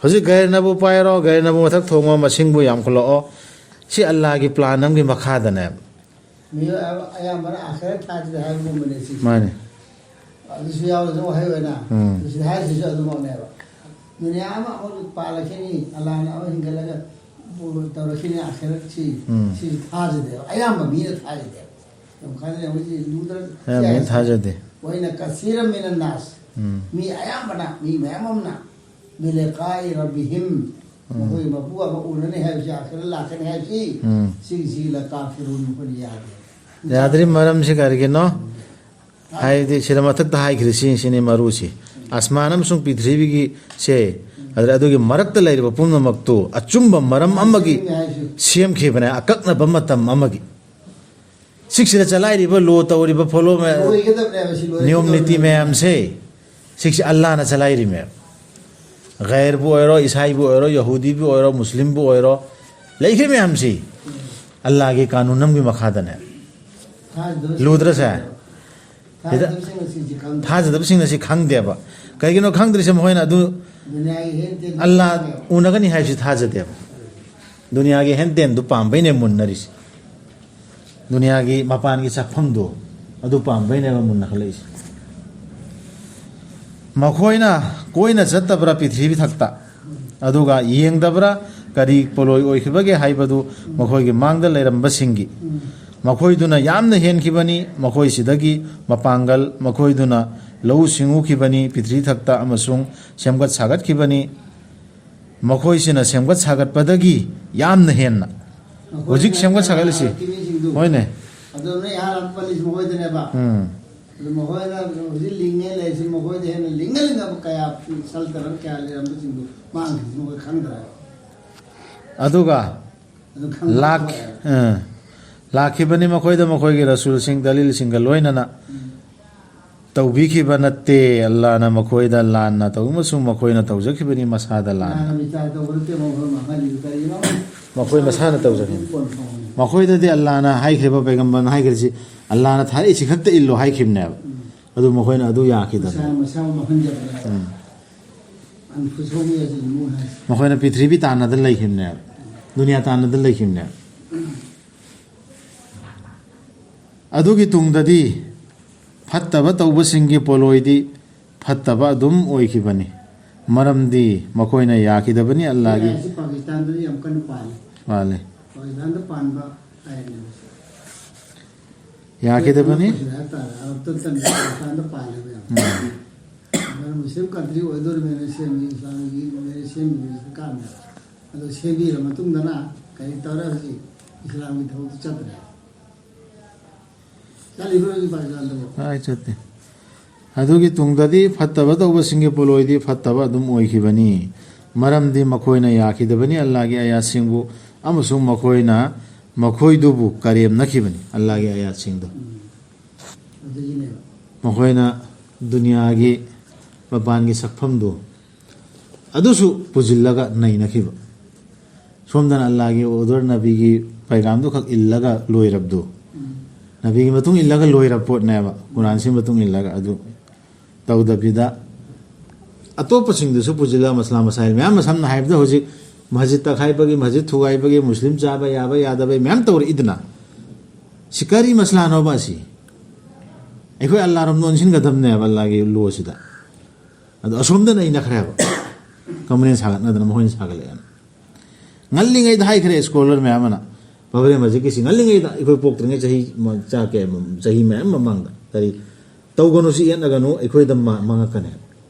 ꯍꯧꯖꯤꯛ ꯒꯩꯔꯅꯕꯨ ꯄꯥꯏꯔꯣ, ꯒꯩꯔꯅꯕꯨ ꯃꯊꯛ ꯊꯣꯡꯉꯣ, ꯃꯁꯤꯡꯕꯨ ꯌꯥꯝꯈꯠꯂꯛꯑꯣ, ꯁꯤ ꯑꯜꯂꯥꯒꯤ ꯄ꯭ꯂꯥꯟ ꯑꯃꯒꯤ ꯃꯈꯥꯗꯅꯦꯕ꯫ ꯃꯤꯑꯣꯏ ꯑꯌꯥꯝꯕꯅ ꯑꯥꯈꯤꯔꯠ ꯊꯥꯖꯗꯦ ꯍꯥꯏꯕꯒꯨꯝꯕꯅꯦ ꯁꯤꯁꯦ꯫ ꯃꯥꯅꯤ꯫ ꯑꯗꯨꯁꯨ ꯌꯥꯎꯔꯁꯨ ꯋꯥꯍꯩ ꯑꯣꯏꯅ꯫ ꯎꯝ꯫ ꯁꯤꯗ ꯍꯥꯏꯔꯤꯁꯤꯁꯨ ꯑꯗꯨꯃꯛꯅꯦꯕ꯫ ꯗꯨꯅꯤꯌꯥ ꯑꯃ ꯑꯃꯨꯛ ꯄꯥꯜꯂꯛꯈꯤꯅꯤ, ꯑꯜꯂꯥꯅ ꯑꯃ ꯍꯤꯡꯒꯠꯂꯒ ꯇꯧꯔꯛꯈꯤꯅꯤ, ꯑꯥꯈꯤꯔꯠꯁꯤ, ꯎꯝ꯫ ꯁꯤꯁꯨ ꯊꯥꯖꯗꯦꯕ꯫ ꯑꯌꯥꯝꯕ ꯃꯤꯅ ꯊꯥꯖꯗꯦꯕ꯫ ꯌꯥꯝ ꯈꯟꯖꯩ, ꯍꯧꯖꯤꯛ ꯂꯨꯗ꯭ꯔ-, ꯑꯌꯥꯝꯕ ꯃꯤꯅ ꯊꯥꯖꯗꯦ꯫ ꯋꯥꯏꯅ ꯀꯁꯤꯔ ꯃꯤꯅ ꯅꯥꯁ꯫ ꯎꯝ꯫ ꯃꯤ ꯑꯌꯥꯝꯕꯅ, ꯃꯤ ꯃꯌꯥꯝ ꯑꯃꯅ ꯕꯤꯂꯤꯀꯥꯏ ꯔꯕꯤꯍꯤꯝ, ꯎꯝ꯫ ꯃꯈꯣꯏꯒꯤ ꯃꯄꯨ ꯑꯃ ꯎꯅꯅꯤ ꯍꯥꯏꯕꯁꯤ, ꯑꯥꯈꯤꯔꯠ ꯂꯥꯛꯀꯅꯤ ꯍꯥꯏꯕꯁꯤ, ꯎꯝ꯫ ꯁꯤꯒꯤꯁꯤ ꯂꯀꯥꯐꯤꯔꯨꯟ, ꯃꯈꯣꯏꯅ ꯌꯥꯗꯦ꯫ ꯌꯥꯗ꯭ꯔꯤ ꯃꯔꯝꯁꯤ ꯀꯔꯤꯒꯤꯅꯣ? ꯍꯥꯏꯗꯤ ꯁꯤꯗ ꯃꯊꯛꯇ ꯍꯥꯏꯈ꯭ꯔꯤꯁꯤ, ꯁꯤꯅꯤ ꯃꯔꯨꯁꯤ꯫ ꯑꯁꯃꯥꯟ ꯑꯃꯁꯨꯡ ꯄ꯭ꯔꯤꯊꯤꯕꯤꯒꯤ ꯁꯦ, ꯑꯗꯨꯗ ꯑꯗꯨꯒꯤ ꯃꯔꯛꯇ ꯂꯩꯔꯤꯕ ꯄꯨꯝꯅꯃꯛꯇꯨ ꯑꯆꯨꯝꯕ ꯃꯔꯝ ꯑꯃꯒꯤ ꯁꯦꯝꯈꯤꯕꯅꯦ, ꯑꯀꯛꯅꯕ ꯃꯇꯝ ꯑꯃꯒꯤ꯫ ꯁꯤꯛꯁꯤꯗ ꯆꯂꯥꯏꯔꯤꯕ ꯂꯣ ꯇꯧꯔꯤꯕ ꯐꯣꯂꯣ ꯃꯌꯥꯝ, ꯂꯣꯏꯒꯗꯕꯅꯦꯕ ꯁꯤ, ꯂꯣꯏꯒꯗꯕꯅꯦꯕ꯫ ꯅꯤꯌꯣꯝ ꯅꯤꯇꯤ ꯃꯌꯥꯝꯁꯦ, ꯁꯤꯛꯁꯤ ꯑꯜꯂꯥꯅ ꯆꯂꯥꯏꯔꯤꯃꯦꯕ꯫ ꯒꯩꯔꯕꯨ ꯑꯣꯏꯔꯣ, ꯏꯁꯥꯏꯕꯨ ꯑꯣꯏꯔꯣ, ꯌꯍꯨꯗꯤꯕꯨ ꯑꯣꯏꯔꯣ, ꯃꯨꯁꯂꯤꯝꯕꯨ ꯑꯣꯏꯔꯣ, ꯂꯩꯈ꯭ꯔꯤ ꯃꯌꯥꯝꯁꯤ ꯑꯜꯂꯥꯒꯤ ꯀꯥꯅꯨꯟ ꯑꯃꯒꯤ ꯃꯈꯥꯗꯅꯦ꯫ ꯊꯥꯖꯗꯕꯁꯤꯡ-, ꯂꯨꯗ꯭ꯔꯁꯦ? ꯊꯥꯖꯗꯕꯁꯤꯡꯅ ꯁꯤꯁꯤ ꯈꯪꯗꯦ꯫ ꯊꯥꯖꯗꯕꯁꯤꯡꯅ ꯁꯤ ꯈꯪꯗꯦꯕ꯫ ꯀꯩꯒꯤꯅꯣ ꯈꯪꯗ꯭ꯔꯤꯁꯦ? ꯃꯈꯣꯏꯅ ꯑꯗꯨ ꯗꯨꯅꯤꯌꯥꯒꯤ ꯍꯦꯟ ꯇꯦꯟ ꯑꯜꯂꯥ ꯈꯪꯗꯦꯕ꯫ ꯎꯅꯒꯅꯤ ꯍꯥꯏꯕꯁꯤ ꯊꯥꯖꯗꯦꯕ꯫ ꯗꯨꯅꯤꯌꯥꯒꯤ ꯍꯦꯟ ꯇꯦꯟꯗꯨ ꯄꯥꯝꯕꯩꯅꯦ ꯃꯨꯟꯅꯔꯤꯁꯦ꯫ ꯗꯨꯅꯤꯌꯥꯒꯤ ꯃꯄꯥꯟꯒꯤ ꯆꯥꯛꯐꯝꯗꯣ, ꯑꯗꯨ ꯄꯥꯝꯕꯩꯅꯦꯕ ꯃꯨꯟꯅ ꯈꯜꯂꯛꯏꯁꯦ꯫ ꯃꯈꯣꯏꯅ ꯀꯣꯏꯅ ꯆꯠꯇꯕ꯭ꯔꯥ ꯄ꯭ꯔꯤꯊꯤꯕꯤ ꯊꯛꯇ? ꯑꯗꯨꯒ ꯌꯦꯡꯗꯕ꯭ꯔꯥ ꯀꯔꯤ ꯄꯣꯠꯂꯣꯏ ꯑꯣꯏꯈꯤꯕꯒꯦ ꯍꯥꯏꯕꯗꯨ ꯃꯈꯣꯏꯒꯤ ꯃꯥꯡꯗ ꯂꯩꯔꯝꯕꯁꯤꯡꯒꯤ? ꯃꯈꯣꯏꯗꯨꯅ ꯌꯥꯝꯅ ꯍꯦꯟꯈꯤꯕꯅꯤ, ꯃꯈꯣꯏꯁꯤꯗꯒꯤ ꯃꯄꯥꯡꯒꯜ, ꯃꯈꯣꯏꯗꯨꯅ ꯂꯧꯎ ꯁꯤꯡꯎꯈꯤꯕꯅꯤ, ꯄ꯭ꯔꯤꯊꯤꯕꯤ ꯊꯛꯇ ꯑꯃꯁꯨꯡ ꯁꯦꯝꯒꯠ ꯁꯥꯒꯠꯈꯤꯕꯅꯤ꯫ ꯃꯈꯣꯏꯁꯤꯅ ꯁꯦꯝꯒꯠ ꯁꯥꯒꯠꯄꯗꯒꯤ ꯌꯥꯝꯅ ꯍꯦꯟꯅ ꯍꯧꯖꯤꯛ ꯁꯦꯝꯒꯠ ꯁꯥꯒꯠꯂꯤꯁꯤ꯫ ꯃꯤꯁꯤꯡꯗꯨ꯫ ꯍꯣꯏꯅꯦ꯫ ꯑꯗꯨ ꯅꯣꯏ ꯑꯍꯥꯟꯕ ꯄꯜꯂꯤꯁꯤ ꯃꯈꯣꯏꯗꯅꯦꯕ꯫ ꯎꯝ꯫ ꯑꯗꯨ ꯃꯈꯣꯏꯅ ꯍꯧꯖꯤꯛ ꯂꯤꯡꯉꯦ ꯂꯩꯔꯤꯁꯤ, ꯃꯈꯣꯏꯗ ꯍꯦꯟꯅ ꯂꯤꯡꯉ ꯂꯤꯡꯉꯕ ꯀꯌꯥ ꯁꯜ ꯇꯔꯟ ꯀꯌꯥ ꯂꯩꯔꯝꯕꯁꯤꯡꯗꯨ ꯃꯥꯡꯈꯤꯕꯁꯤ ꯃꯈꯣꯏ ꯈꯪꯗ꯭ꯔꯦ꯫ ꯑꯗꯨꯒ ꯑꯗꯨ ꯈꯪꯗ꯭ꯔꯦ꯫ ꯂꯥꯛ-, ꯑ, ꯂꯥꯛꯈꯤꯕꯅꯤ ꯃꯈꯣꯏꯗ ꯃꯈꯣꯏꯒꯤ ꯔꯁꯨꯜꯁꯤꯡ, ꯗꯂꯤꯜꯁꯤꯡꯒ ꯂꯣꯏꯅꯅ꯫ ꯎꯝ꯫ ꯇꯧꯕꯤꯈꯤꯕ ꯅꯠꯇꯦ꯫ ꯑꯜꯂꯥꯅ ꯃꯈꯣꯏꯗ ꯂꯥꯟꯅ ꯇꯧ ꯑꯃꯁꯨꯡ ꯃꯈꯣꯏꯅ ꯇꯧꯖꯈꯤꯕꯅꯤ ꯃꯁꯥꯗ ꯂꯥꯟꯅ꯫ ꯂꯥꯟꯅ ꯕꯤꯆꯥꯔ ꯇꯧꯕ ꯅꯠꯇꯦ, ꯃꯈꯣꯏ ꯃꯥꯡꯍꯜꯂꯤꯗꯨ ꯀꯔꯤꯒꯤꯅꯣ? ꯃꯈꯣꯏ ꯃꯁꯥꯅ ꯇꯧꯖꯈꯤꯕꯅꯤ꯫ ꯃꯈꯣꯏꯗꯗꯤ ꯑꯜꯂꯥꯅ ꯍꯥꯏꯈ꯭ꯔꯤꯕ, ꯄꯩꯒꯝꯕꯔꯅ ꯍꯥꯏꯈ꯭ꯔꯤꯁꯤ, ꯑꯜꯂꯥꯅ ꯊꯥꯔꯛꯏꯁꯤ ꯈꯛꯇ ꯏꯜꯂꯣ ꯍꯥꯏꯈꯤꯕꯅꯦꯕ꯫ ꯎꯝ꯫ ꯑꯗꯨ ꯃꯈꯣꯏꯅ ꯑꯗꯨ ꯌꯥꯈꯤꯗꯕꯅꯤ꯫ ꯃꯁꯥ, ꯃꯁꯥꯕꯨ ꯃꯥꯡꯍꯟꯖꯕꯅꯦꯕ꯫ ꯎꯝ꯫ أنفسهم يظلمون ꯍꯥꯏꯁꯦ꯫ ꯃꯈꯣꯏꯅ ꯄ꯭ꯔꯤꯊꯤꯕꯤ ꯇꯥꯟꯅꯗ ꯂꯩꯈꯤꯕꯅꯦꯕ, ꯗꯨꯅꯤꯌꯥ ꯇꯥꯟꯅꯗ ꯂꯩꯈꯤꯕꯅꯦꯕ꯫ ꯑꯗꯨꯒꯤ ꯇꯨꯡꯗꯗꯤ ꯐꯠꯇꯕ ꯇꯧꯕꯁꯤꯡꯒꯤ ꯄꯣꯠꯂꯣꯏꯗꯤ ꯐꯠꯇꯕ ꯑꯗꯨꯝ ꯑꯣꯏꯈꯤꯕꯅꯤ, ꯃꯔꯝꯗꯤ ꯃꯈꯣꯏꯅ ꯌꯥꯈꯤꯗꯕꯅꯤ ꯑꯜꯂꯥꯒꯤ꯫ ꯁꯤ ꯄꯥꯀꯤꯁꯇꯥꯟꯗꯗꯤ ꯌꯥꯝ ꯀꯟꯅ ꯄꯥꯜꯂꯤ꯫ ꯄꯥꯜꯂꯤ꯫ ꯄꯥꯀꯤꯁꯇꯥꯟꯗ ꯄꯥꯟꯕ ꯑꯥꯏꯟꯅꯦꯕ꯫ ꯌꯥꯈꯤꯗꯕꯅꯤ꯫ ꯑꯩꯈꯣꯏ ꯁꯤꯗ ꯍꯥꯏꯇꯥꯔꯦ, ꯑꯔꯕꯇ ꯅꯠꯇꯅ ꯄꯥꯀꯤꯁꯇꯥꯟꯗ ꯄꯥꯜꯂꯦꯕ ꯌꯥꯝ꯫ ꯎꯝ꯫ ꯑꯗꯨꯅ ꯃꯨꯁꯂꯤꯝ ꯀꯟꯇ꯭ꯔꯤ ꯑꯣꯏꯗꯣꯔꯤꯕꯅꯤꯅ ꯁꯦꯝꯃꯤ, ꯏꯁꯂꯥꯝꯒꯤ ꯃꯦꯔꯦꯖ ꯁꯦꯝꯃꯤꯕꯁꯤꯗ ꯀꯥꯟꯗ꯫ ꯑꯗꯣ ꯁꯦꯝꯕꯤꯔ ꯃꯇꯨꯡꯗꯅ ꯀꯔꯤ ꯇꯧꯔꯦ? ꯍꯧꯖꯤꯛ ꯏꯁꯂꯥꯝꯒꯤ ꯊꯕꯛꯇꯨ ꯆꯠꯇ꯭ꯔꯦ꯫ ꯆꯠꯂꯤꯕ꯭ꯔꯣ ꯍꯧꯖꯤꯛ ꯄꯥꯀꯤꯁꯇꯥꯟꯗꯕꯨ? ꯑꯥꯏ, ꯆꯠꯇꯦ꯫ ꯑꯗꯨꯒꯤ ꯇꯨꯡꯗꯗꯤ ꯐꯠꯇꯕ ꯇꯧꯕꯁꯤꯡꯒꯤ ꯄꯣꯠꯂꯣꯏꯗꯤ ꯐꯠꯇꯕ ꯑꯗꯨꯝ ꯑꯣꯏꯈꯤꯕꯅꯤ, ꯃꯔꯝꯗꯤ ꯃꯈꯣꯏꯅ ꯌꯥꯈꯤꯗꯕꯅꯤ ꯑꯜꯂꯥꯒꯤ ꯑꯥꯌꯥꯠꯁꯤꯡꯕꯨ, ꯑꯃꯁꯨꯡ ꯃꯈꯣꯏꯅ ꯃꯈꯣꯏꯗꯨꯕꯨ ꯀꯔꯦꯝꯅꯈꯤꯕꯅꯤ, ꯑꯜꯂꯥꯒꯤ ꯑꯥꯌꯥꯠꯁꯤꯡꯗꯣ꯫ ꯎꯝ꯫ ꯑꯗꯨꯒꯤꯅꯦꯕ꯫ ꯃꯈꯣꯏꯅ ꯗꯨꯅꯤꯌꯥꯒꯤ ꯃꯄꯥꯟꯒꯤ ꯁꯛꯐꯝꯗꯨ ꯑꯗꯨꯁꯨ ꯄꯨꯁꯤꯜꯂꯒ ꯅꯩꯅꯈꯤꯕ꯫ ꯁꯣꯝꯗꯅ ꯑꯜꯂꯥꯒꯤ ꯑꯣꯔꯗꯔ, ꯅꯕꯤꯒꯤ ꯄꯩꯒꯥꯝꯗꯨ ꯈꯛ ꯏꯜꯂꯒ ꯂꯣꯏꯔꯕꯗꯨ꯫ ꯎꯝ꯫ ꯅꯕꯤꯒꯤ ꯃꯇꯨꯡ ꯏꯜꯂꯒ ꯂꯣꯏꯔꯕ ꯄꯣꯠꯅꯦꯕ, ꯀꯨꯔꯥꯟꯁꯤ ꯃꯇꯨꯡ ꯏꯜꯂꯒ꯫ ꯑꯗꯨ ꯇꯧꯗꯕꯤꯗ ꯑꯇꯣꯞꯄꯁꯤꯡꯗꯨꯁꯨ ꯄꯨꯁꯤꯜꯂꯒ ꯃꯁꯂꯥ ꯃꯁꯥꯏꯜ ꯃꯌꯥꯝ ꯑꯃ, ꯁꯝꯅ ꯍꯥꯏꯔꯕꯗ ꯍꯧꯖꯤꯛ ꯃꯁꯖꯤꯗ ꯇꯛꯈꯥꯏꯕꯒꯤ, ꯃꯁꯖꯤꯗ ꯊꯨꯒꯥꯏꯕꯒꯤ, ꯃꯨꯁꯂꯤꯝ ꯆꯥꯕ ꯌꯥꯕ ꯌꯥꯗꯕ ꯃꯌꯥꯝ ꯇꯧꯔꯛꯏꯗꯅ꯫ ꯁꯤ ꯀꯔꯤ ꯃꯁꯂꯥꯅꯣꯕ ꯑꯁꯤ? ꯑꯩꯈꯣꯏ ꯑꯜꯂꯥꯔꯣꯝꯗ ꯑꯣꯟꯁꯤꯟꯒꯗꯕꯅꯦꯕ, ꯑꯜꯂꯥꯒꯤ ꯂꯣꯁꯤꯗ꯫ ꯑꯗꯣ ꯑꯁꯣꯝꯗꯅ ꯑꯩ ꯅꯈ꯭ꯔꯦꯕ꯫ ꯀꯝꯄ꯭ꯂꯦꯟ ꯁꯥꯒꯠꯅꯗꯅ ꯃꯈꯣꯏꯅ ꯁꯥꯒꯠꯂꯛꯑꯦꯅ꯫ ꯉꯜꯂꯤꯉꯩꯗ ꯍꯥꯏꯈ꯭ꯔꯦ ꯁ꯭ꯀꯣꯂꯔ ꯃꯌꯥꯝ ꯑꯃꯅ, ꯄꯕ꯭ꯔꯦ ꯃꯁꯖꯤꯠꯀꯤꯁꯤ ꯉꯜꯂꯤꯉꯩꯗ, ꯑꯩꯈꯣꯏ ꯄꯣꯛꯇ꯭ꯔꯤꯉꯩ ꯆꯍꯤ ꯃ-, ꯆꯥ ꯀꯌꯥ ꯑꯃ, ꯆꯍꯤ ꯃꯌꯥꯝ ꯃꯃꯥꯡꯗ, ꯀꯔꯤ ꯇꯧꯒꯅꯨ, ꯁꯤ ꯌꯦꯠꯅꯒꯅꯨ, ꯑꯩꯈꯣꯏꯗ ꯃꯥ-, ꯃꯥꯡꯉꯛꯀꯅꯦꯕ꯫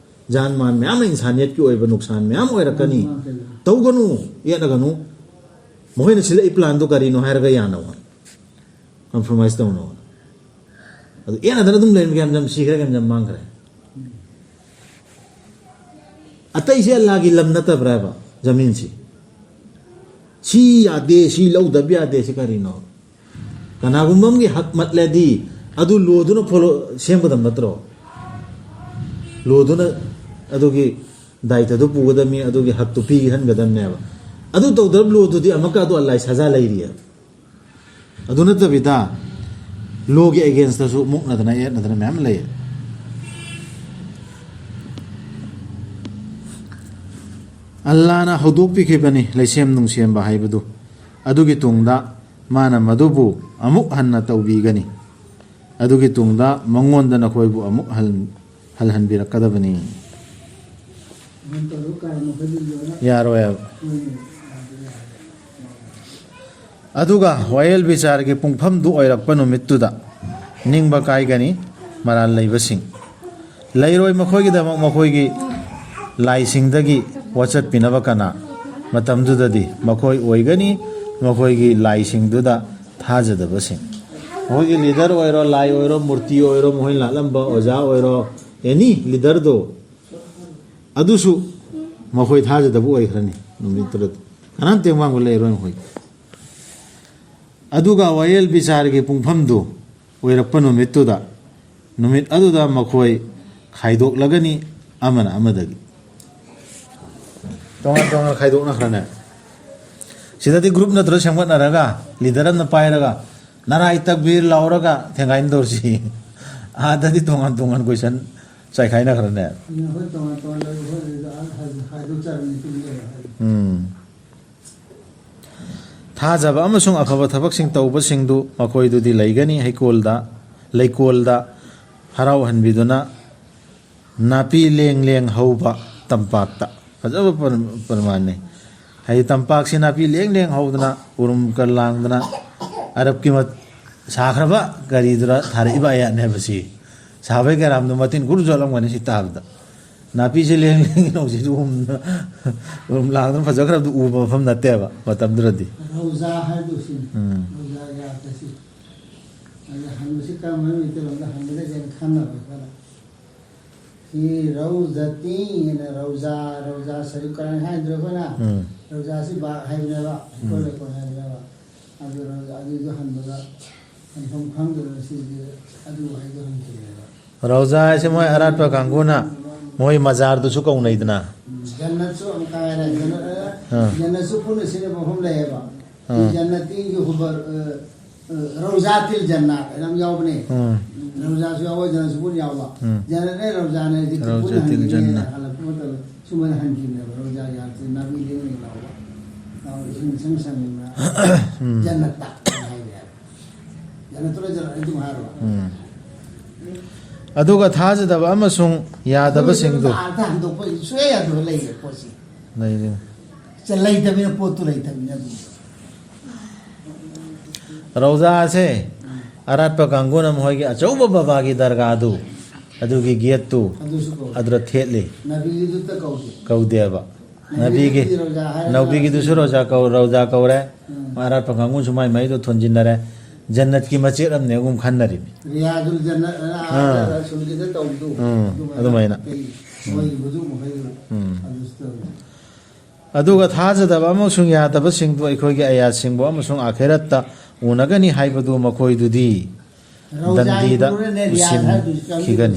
ꯖꯥꯟ ꯃꯥꯟ ꯃꯌꯥꯝ ꯑꯃ, ꯏꯟꯁꯥꯅꯤꯌꯠꯀꯤ ꯑꯣꯏꯕ ꯅꯨꯛꯁꯥꯟ ꯃꯌꯥꯝ ꯑꯣꯏꯔꯛꯀꯅꯤ꯫ ꯇꯧꯒꯅꯨ, ꯌꯦꯠꯅꯒꯅꯨ꯫ ꯃꯈꯣꯏꯅ ꯁꯤꯜꯂꯛꯏ ꯄ꯭ꯂꯥꯟꯗꯣ ꯀꯔꯤꯅꯣ ꯍꯥꯏꯔꯒ ꯌꯥꯅꯕ꯫ ꯀꯝꯄ꯭ꯔꯣꯃꯥꯏꯁ ꯇꯧꯅꯕ꯫ ꯑꯗꯨ ꯌꯦꯠꯅꯗꯅ ꯑꯗꯨꯝ ꯂꯩꯔꯝꯒꯦ ꯌꯥꯝ ꯌꯥꯝ ꯁꯤꯈ꯭ꯔꯦ, ꯌꯥꯝ ꯌꯥꯝ ꯃꯥꯡꯈ꯭ꯔꯦ꯫ ꯑꯇꯩꯁꯦ ꯑꯜꯂꯥꯒꯤ ꯂꯝ ꯅꯠꯇꯕ꯭ꯔꯥꯕ, ꯖꯃꯤꯟꯁꯤ? ꯁꯤ ꯌꯥꯗꯦ, ꯁꯤ ꯂꯧꯗꯕ ꯌꯥꯗꯦ, ꯁꯤ ꯀꯔꯤꯅꯣ? ꯀꯅꯥꯒꯨꯝꯕ ꯑꯃꯒꯤ ꯍꯛ ꯃꯠꯂꯗꯤ ꯑꯗꯨ ꯂꯣꯗꯨꯅ ꯐꯣꯂꯣ ꯁꯦꯝꯒꯗꯕ ꯅꯠꯇ꯭ꯔꯣ? ꯂꯣꯗꯨꯅ ꯑꯗꯨꯒꯤ ꯗꯥꯏꯇꯗꯨ ꯄꯨꯒꯗꯕꯅꯤ, ꯑꯗꯨꯒꯤ ꯍꯛꯇꯨ ꯄꯤꯍꯟꯒꯗꯕꯅꯦꯕ꯫ ꯑꯗꯨ ꯇꯧꯗ꯭ꯔꯕ ꯂꯣꯗꯨꯗꯤ ꯑꯃꯨꯛꯀ ꯑꯗꯨ ꯑꯜꯂꯥꯍ ꯁꯖꯥ ꯂꯩꯔꯤꯌꯦ꯫ ꯑꯗꯨ ꯅꯠꯇꯕꯤꯗ ꯂꯣꯒꯤ ꯑꯦꯒꯦꯟꯁꯇꯁꯨ ꯃꯨꯛꯅꯗꯅ ꯌꯦꯠꯅꯗꯅ ꯃꯌꯥꯝ ꯂꯩ꯫ ꯑꯜꯂꯥꯅ ꯍꯧꯗꯣꯛꯄꯤꯈꯤꯕꯅꯤ ꯂꯩꯁꯦꯝ ꯅꯨꯡꯁꯦꯝꯕ ꯍꯥꯏꯕꯗꯨ꯫ ꯑꯗꯨꯒꯤ ꯇꯨꯡꯗ ꯃꯥꯅ ꯃꯗꯨꯕꯨ ꯑꯃꯨꯛ ꯍꯟꯅ ꯇꯧꯕꯤꯒꯅꯤ꯫ ꯑꯗꯨꯒꯤ ꯇꯨꯡꯗ ꯃꯉꯣꯟꯗ ꯅꯈꯣꯏꯕꯨ ꯑꯃꯨꯛ ꯍꯜ-, ꯍꯜꯍꯟꯕꯤꯔꯛꯀꯗꯕꯅꯤ꯫ ꯌꯥꯔꯣꯏꯕ꯫ ꯑꯗꯨꯒ ꯋꯥꯌꯦꯜ ꯕꯤꯆꯥꯔꯒꯤ ꯄꯨꯡꯐꯝꯗꯨ ꯑꯣꯏꯔꯛꯄ ꯅꯨꯃꯤꯠꯇꯨꯗ ꯅꯤꯡꯕ ꯀꯥꯏꯒꯅꯤ ꯃꯔꯥꯜ ꯂꯩꯕꯁꯤꯡ꯫ ꯂꯩꯔꯣꯏ ꯃꯈꯣꯏꯒꯤꯗꯃꯛ ꯃꯈꯣꯏꯒꯤ ꯂꯥꯏꯁꯤꯡꯗꯒꯤ ꯋꯥꯆꯠꯄꯤꯅꯕ ꯀꯅꯥ? ꯃꯇꯝꯗꯨꯗꯗꯤ ꯃꯈꯣꯏ ꯑꯣꯏꯒꯅꯤ ꯃꯈꯣꯏꯒꯤ ꯂꯥꯏꯁꯤꯡꯗꯨꯗ ꯊꯥꯖꯗꯕꯁꯤꯡ꯫ ꯃꯈꯣꯏꯒꯤ ꯂꯤꯗꯔ ꯑꯣꯏꯔꯣ, ꯂꯥꯏ ꯑꯣꯏꯔꯣ, ꯃꯨꯔꯇꯤ ꯑꯣꯏꯔꯣ, ꯃꯈꯣꯏꯅ ꯂꯥꯠꯂꯝꯕ ꯑꯣꯖꯥ ꯑꯣꯏꯔꯣ, ꯑꯦꯅꯤ ꯂꯤꯗꯔꯗꯣ, ꯑꯗꯨꯁꯨ ꯃꯈꯣꯏ ꯊꯥꯖꯗꯕ ꯑꯣꯏꯈ꯭ꯔꯅꯤ ꯅꯨꯃꯤꯠꯇꯨꯗꯗꯤ꯫ ꯀꯅꯥꯝ ꯇꯦꯡꯕꯥꯡꯕ ꯂꯩꯔꯣꯏ ꯃꯈꯣꯏ꯫ ꯑꯗꯨꯒ ꯋꯥꯌꯦꯜ ꯕꯤꯆꯥꯔꯒꯤ ꯄꯨꯡꯐꯝꯗꯨ ꯑꯣꯏꯔꯛꯄ ꯅꯨꯃꯤꯠꯇꯨꯗ, ꯅꯨꯃꯤꯠ ꯑꯗꯨꯗ ꯃꯈꯣꯏ ꯈꯥꯏꯗꯣꯛꯂꯒꯅꯤ ꯑꯃꯅ ꯑꯃꯗꯒꯤ꯫ ꯇꯣꯉꯥꯟ ꯇꯣꯉꯥꯟ ꯈꯥꯏꯗꯣꯛꯅꯈ꯭ꯔꯅꯦ꯫ ꯁꯤꯗꯗꯤ ꯒ꯭ꯔꯨꯞ ꯅꯠꯇ꯭ꯔ ꯁꯦꯝꯒꯠꯅꯔꯒ, ꯂꯤꯗꯔ ꯑꯃꯅ ꯄꯥꯏꯔꯒ, "ꯅꯥꯔꯥꯏ ꯇꯛꯕꯤꯔ" ꯂꯥꯎꯔꯒ ꯊꯦꯡꯒꯥꯏꯅꯗꯧꯔꯁꯤ꯫ ꯑꯥꯗꯗꯤ ꯇꯣꯉꯥꯟ ꯇꯣꯉꯥꯟ ꯀꯣꯏꯁꯟ ꯆꯥꯏꯈꯥꯏꯅꯈ꯭ꯔꯅꯦ꯫ ꯑꯩꯈꯣꯏ ꯇꯣꯉꯥꯟ ꯇꯣꯉꯥꯟ ꯂꯩ, ꯑꯩꯈꯣꯏ ꯑꯗꯨꯗ ꯑꯥ ꯍꯥꯏ-, ꯍꯥꯏꯗꯣꯛꯆꯔꯅꯤ, ꯇꯨꯃꯤꯟ ꯂꯩꯔꯣ ꯍꯥꯏ꯫ ꯎꯝ꯫ ꯊꯥꯖꯕ ꯑꯃꯁꯨꯡ ꯑꯐꯕ ꯊꯕꯛꯁꯤꯡ ꯇꯧꯕꯁꯤꯡꯗꯨ ꯃꯈꯣꯏꯗꯨꯗꯤ ꯂꯩꯒꯅꯤ꯫ ꯍꯩꯀꯣꯜꯗ, ꯂꯩꯀꯣꯜꯗ ꯍꯔꯥꯎꯍꯟꯕꯤꯗꯨꯅ ꯅꯥꯄꯤ ꯂꯦꯡ ꯂꯦꯡ ꯍꯧꯕ ꯇꯝꯄꯥꯛꯇ꯫ ꯐꯖꯕ ꯄꯔ-, ꯄꯔꯃꯥꯟꯅꯤ꯫ ꯍꯥꯏꯗꯤ ꯇꯝꯄꯥꯛꯁꯤ ꯅꯥꯄꯤ ꯂꯦꯡ ꯂꯦꯡ ꯍꯧꯗꯅ, ꯎꯔꯨꯝꯒ ꯂꯥꯡꯗꯅ, ꯑꯔꯕꯀꯤ ꯃ-, ꯁꯥꯈ꯭ꯔꯕ ꯀꯔꯤꯗꯨꯗ ꯊꯥꯔꯛꯏꯕ ꯑꯥꯌꯥꯠꯅꯦꯕ ꯁꯤ꯫ ꯁꯥꯕꯩ ꯀꯔꯥꯝꯗꯣ ꯃꯇꯤꯟ ꯀꯨꯔꯨ ꯆꯣꯠꯂꯝꯒꯅꯤ ꯁꯤ ꯇꯥꯕꯗ꯫ ꯅꯥꯄꯤꯁꯦ ꯂꯦꯡ ꯂꯦꯡ ꯅꯧꯁꯤꯁꯨ ꯎꯝ-, ꯎꯔꯨꯝ ꯂꯥꯡꯗꯨꯅ ꯐꯖꯈ꯭ꯔꯕꯗꯨ ꯎꯕ ꯃꯐꯝ ꯅꯠꯇꯦꯕ ꯃꯇꯝꯗꯨꯗꯗꯤ꯫ ꯔꯧꯖꯥ ꯍꯥꯏꯗꯨ ꯁꯤꯅꯤ꯫ ꯎꯝ꯫ ꯔꯧꯖꯥ ꯌꯥꯠꯄꯁꯤ꯫ ꯑꯗ ꯍꯟꯕꯁꯤ ꯀꯔꯝꯕ ꯃꯩꯇꯩꯂꯣꯟꯗ ꯍꯟꯒꯗꯒꯦꯅ ꯈꯟꯅꯕ ꯑꯩꯈꯣꯏꯅ꯫ ꯁꯤ ꯔꯧꯖꯇꯤ ꯍꯥꯏꯅ ꯔꯧꯖꯥ, ꯔꯧꯖꯥ ꯁꯔꯤꯐ ꯀꯔꯥꯏꯅ ꯍꯥꯏꯗ꯭ꯔꯣ ꯑꯩꯈꯣꯏꯅ? ꯎꯝ꯫ ꯔꯧꯖꯥꯁꯤ ꯕꯥꯒ ꯍꯥꯏꯕꯅꯦꯕ, ꯍꯩꯀꯣꯜ ꯎꯝ꯫ ꯂꯩꯀꯣꯜ ꯍꯥꯏꯕꯅꯦꯕ꯫ ꯑꯗꯨ ꯔꯧꯖꯥ, ꯑꯗꯨꯏꯗꯣ ꯍꯟꯕꯗ ꯍꯟꯐꯝ ꯈꯪꯗꯗꯅ ꯁꯤꯁꯦ ꯑꯗꯨ ꯍꯥꯏꯗꯣ ꯍꯟꯈꯤꯕꯅꯦꯕ꯫ ꯔꯧꯖꯥ ꯍꯥꯏꯁꯦ ꯃꯣꯏ ꯑꯔꯥꯠꯄ ꯀꯥꯡꯕꯨꯅ ꯃꯣꯏ ꯃꯖꯥꯔꯗꯨꯁꯨ ꯀꯧꯅꯩꯗꯅ꯫ ꯎꯝ, ꯖꯟꯅꯠꯁꯨ ꯑꯃꯨꯛ ꯍꯥꯏꯔꯦ, ꯖꯟꯅꯠ, ꯑꯥ꯫ ꯖꯟꯅꯠꯁꯨ ꯄꯨꯟꯅ ꯁꯤꯖꯤꯟꯅꯕ ꯃꯐꯝ ꯂꯩꯌꯦꯕ꯫ ꯑꯥ꯫ ꯖꯟꯅꯠꯇꯤ ꯍꯨꯕꯔ, ꯑ, ꯑ, ꯔꯧꯖꯥ ꯇꯤꯜ ꯖꯟꯅꯥꯠ ꯍꯥꯏꯅ ꯑꯃ ꯌꯥꯎꯕꯅꯦ꯫ ꯎꯝ꯫ ꯔꯧꯖꯥꯁꯨ ꯌꯥꯎꯕ, ꯖꯟꯅꯠꯁꯨ ꯄꯨꯟꯅ ꯌꯥꯎꯕ꯫ ꯎꯝ꯫ ꯖꯟꯅꯠꯅꯦ ꯔꯧꯖꯥꯅꯦ ꯍꯥꯏꯗꯤ ꯄꯨꯟꯅ ꯔꯧꯖꯥ ꯇꯤꯜ ꯍꯟꯈꯤꯅꯦ ꯖꯟꯅꯥꯠ꯫ ꯍꯜꯂꯛꯄ ꯃꯇꯝꯗ ꯁꯨꯃꯥꯏꯅ ꯍꯟꯈꯤꯕꯅꯦꯕ, ꯔꯧꯖꯥꯒꯤ ꯍꯥꯏꯔꯗꯤ ꯅꯥꯄꯤ ꯂꯦꯡ ꯂꯦꯡ ꯂꯥꯎꯕ꯫ ꯂꯥꯎꯕ ꯏꯁꯤꯡ ꯏꯁꯪ ꯁꯪꯅ ꯎꯝ꯫ ꯖꯟꯅꯠꯇ ꯍꯥꯏꯕ ꯌꯥꯔꯦ꯫ ꯖꯟꯅꯠꯇꯨꯅ ꯖꯟꯅꯠ ꯑꯗꯨꯝ ꯍꯥꯏꯔꯣ꯫ ꯎꯝ꯫ ꯑꯗꯨꯒ ꯊꯥꯖꯗꯕ ꯑꯃꯁꯨꯡ ꯌꯥꯗꯕꯁꯤꯡꯗꯨ ꯑꯥꯔꯊ ꯍꯟꯗꯣꯛꯄ ꯁꯨꯡꯌꯥ ꯌꯥꯗꯕ ꯂꯩꯌꯦ ꯄꯣꯠꯁꯤ꯫ ꯂꯩꯔꯤ꯫ ꯆ-, ꯂꯩꯇꯕꯅꯤꯅ ꯄꯣꯠꯇꯨ ꯂꯩꯇꯕꯅꯤꯅ ꯑꯗꯨꯝ꯫ ꯔꯧꯖꯥꯁꯦ ꯑꯔꯥꯠꯄ ꯀꯥꯡꯕꯨꯅ ꯃꯈꯣꯏꯒꯤ ꯑꯆꯧꯕ ꯕꯕꯥꯒꯤ ꯗꯔꯒꯥꯗꯨ, ꯑꯗꯨꯒꯤ ꯒꯦꯠꯇꯨ ꯑꯗꯨꯁꯨ ꯀꯧꯏ꯫ ꯑꯗꯨꯗ ꯊꯦꯠꯂꯤ꯫ ꯅꯕꯤꯒꯤꯗꯨꯇ ꯀꯧꯗꯦ꯫ ꯀꯧꯗꯦꯕ꯫ ꯅꯕꯤꯒꯤ, ꯅꯕꯤꯒꯤꯗꯨꯗꯤ ꯔꯧꯖꯥ ꯍꯥꯏꯔ ꯅꯕꯤꯒꯤꯗꯨꯁꯨ ꯔꯧꯖꯥ ꯀꯧ-, ꯔꯧꯖꯥ ꯀꯧꯔꯦ꯫ ꯎꯝ꯫ ꯑꯔꯥꯠꯄ ꯀꯥꯡꯕꯨꯁꯨ ꯃꯥꯏ ꯃꯥꯏꯗꯣ ꯊꯣꯟꯖꯤꯟꯅꯔꯦ꯫ ꯖꯟꯅꯠꯀꯤ ꯃꯆꯦꯠ ꯑꯃꯅꯦꯒꯨꯝ ꯈꯟꯅꯔꯤꯃꯤ꯫ ꯔꯤꯌꯥꯖꯨꯜ ꯖꯟꯅꯠ ꯑꯅ ꯑꯥ꯫ ꯑꯥꯗ ꯔꯁꯨꯜꯒꯤꯗ ꯇꯧꯕꯗꯨ꯫ ꯎꯝ, ꯑꯗꯨꯃꯥꯏꯅ ꯑꯗꯨꯃꯥꯏꯅ꯫ ꯑꯇꯩ ꯎꯝ꯫ ꯃꯣꯏꯒꯤ ꯍꯨꯖꯨ ꯃꯈꯩꯗꯨ ꯎꯝ꯫ ꯑꯗꯨꯁꯨ ꯇꯧꯏ꯫ ꯑꯗꯨꯒ ꯊꯥꯖꯗꯕ ꯑꯃꯁꯨꯡ ꯌꯥꯗꯕꯁꯤꯡꯗꯨ ꯑꯩꯈꯣꯏꯒꯤ ꯑꯌꯥꯠꯁꯤꯡꯕꯨ ꯑꯃꯁꯨꯡ ꯑꯥꯈꯤꯔꯠꯇ ꯎꯅꯒꯅꯤ ꯍꯥꯏꯕꯗꯨ ꯃꯈꯣꯏꯗꯨꯗꯤ ꯔꯧꯖꯥꯒꯤ ꯗꯟꯗꯤꯗ ꯄꯨꯔꯥꯅꯦ ꯔꯤꯌꯥꯖ ꯍꯥꯏꯗꯨꯁꯨ ꯄꯨꯁꯤꯟꯈꯤꯒꯅꯤ꯫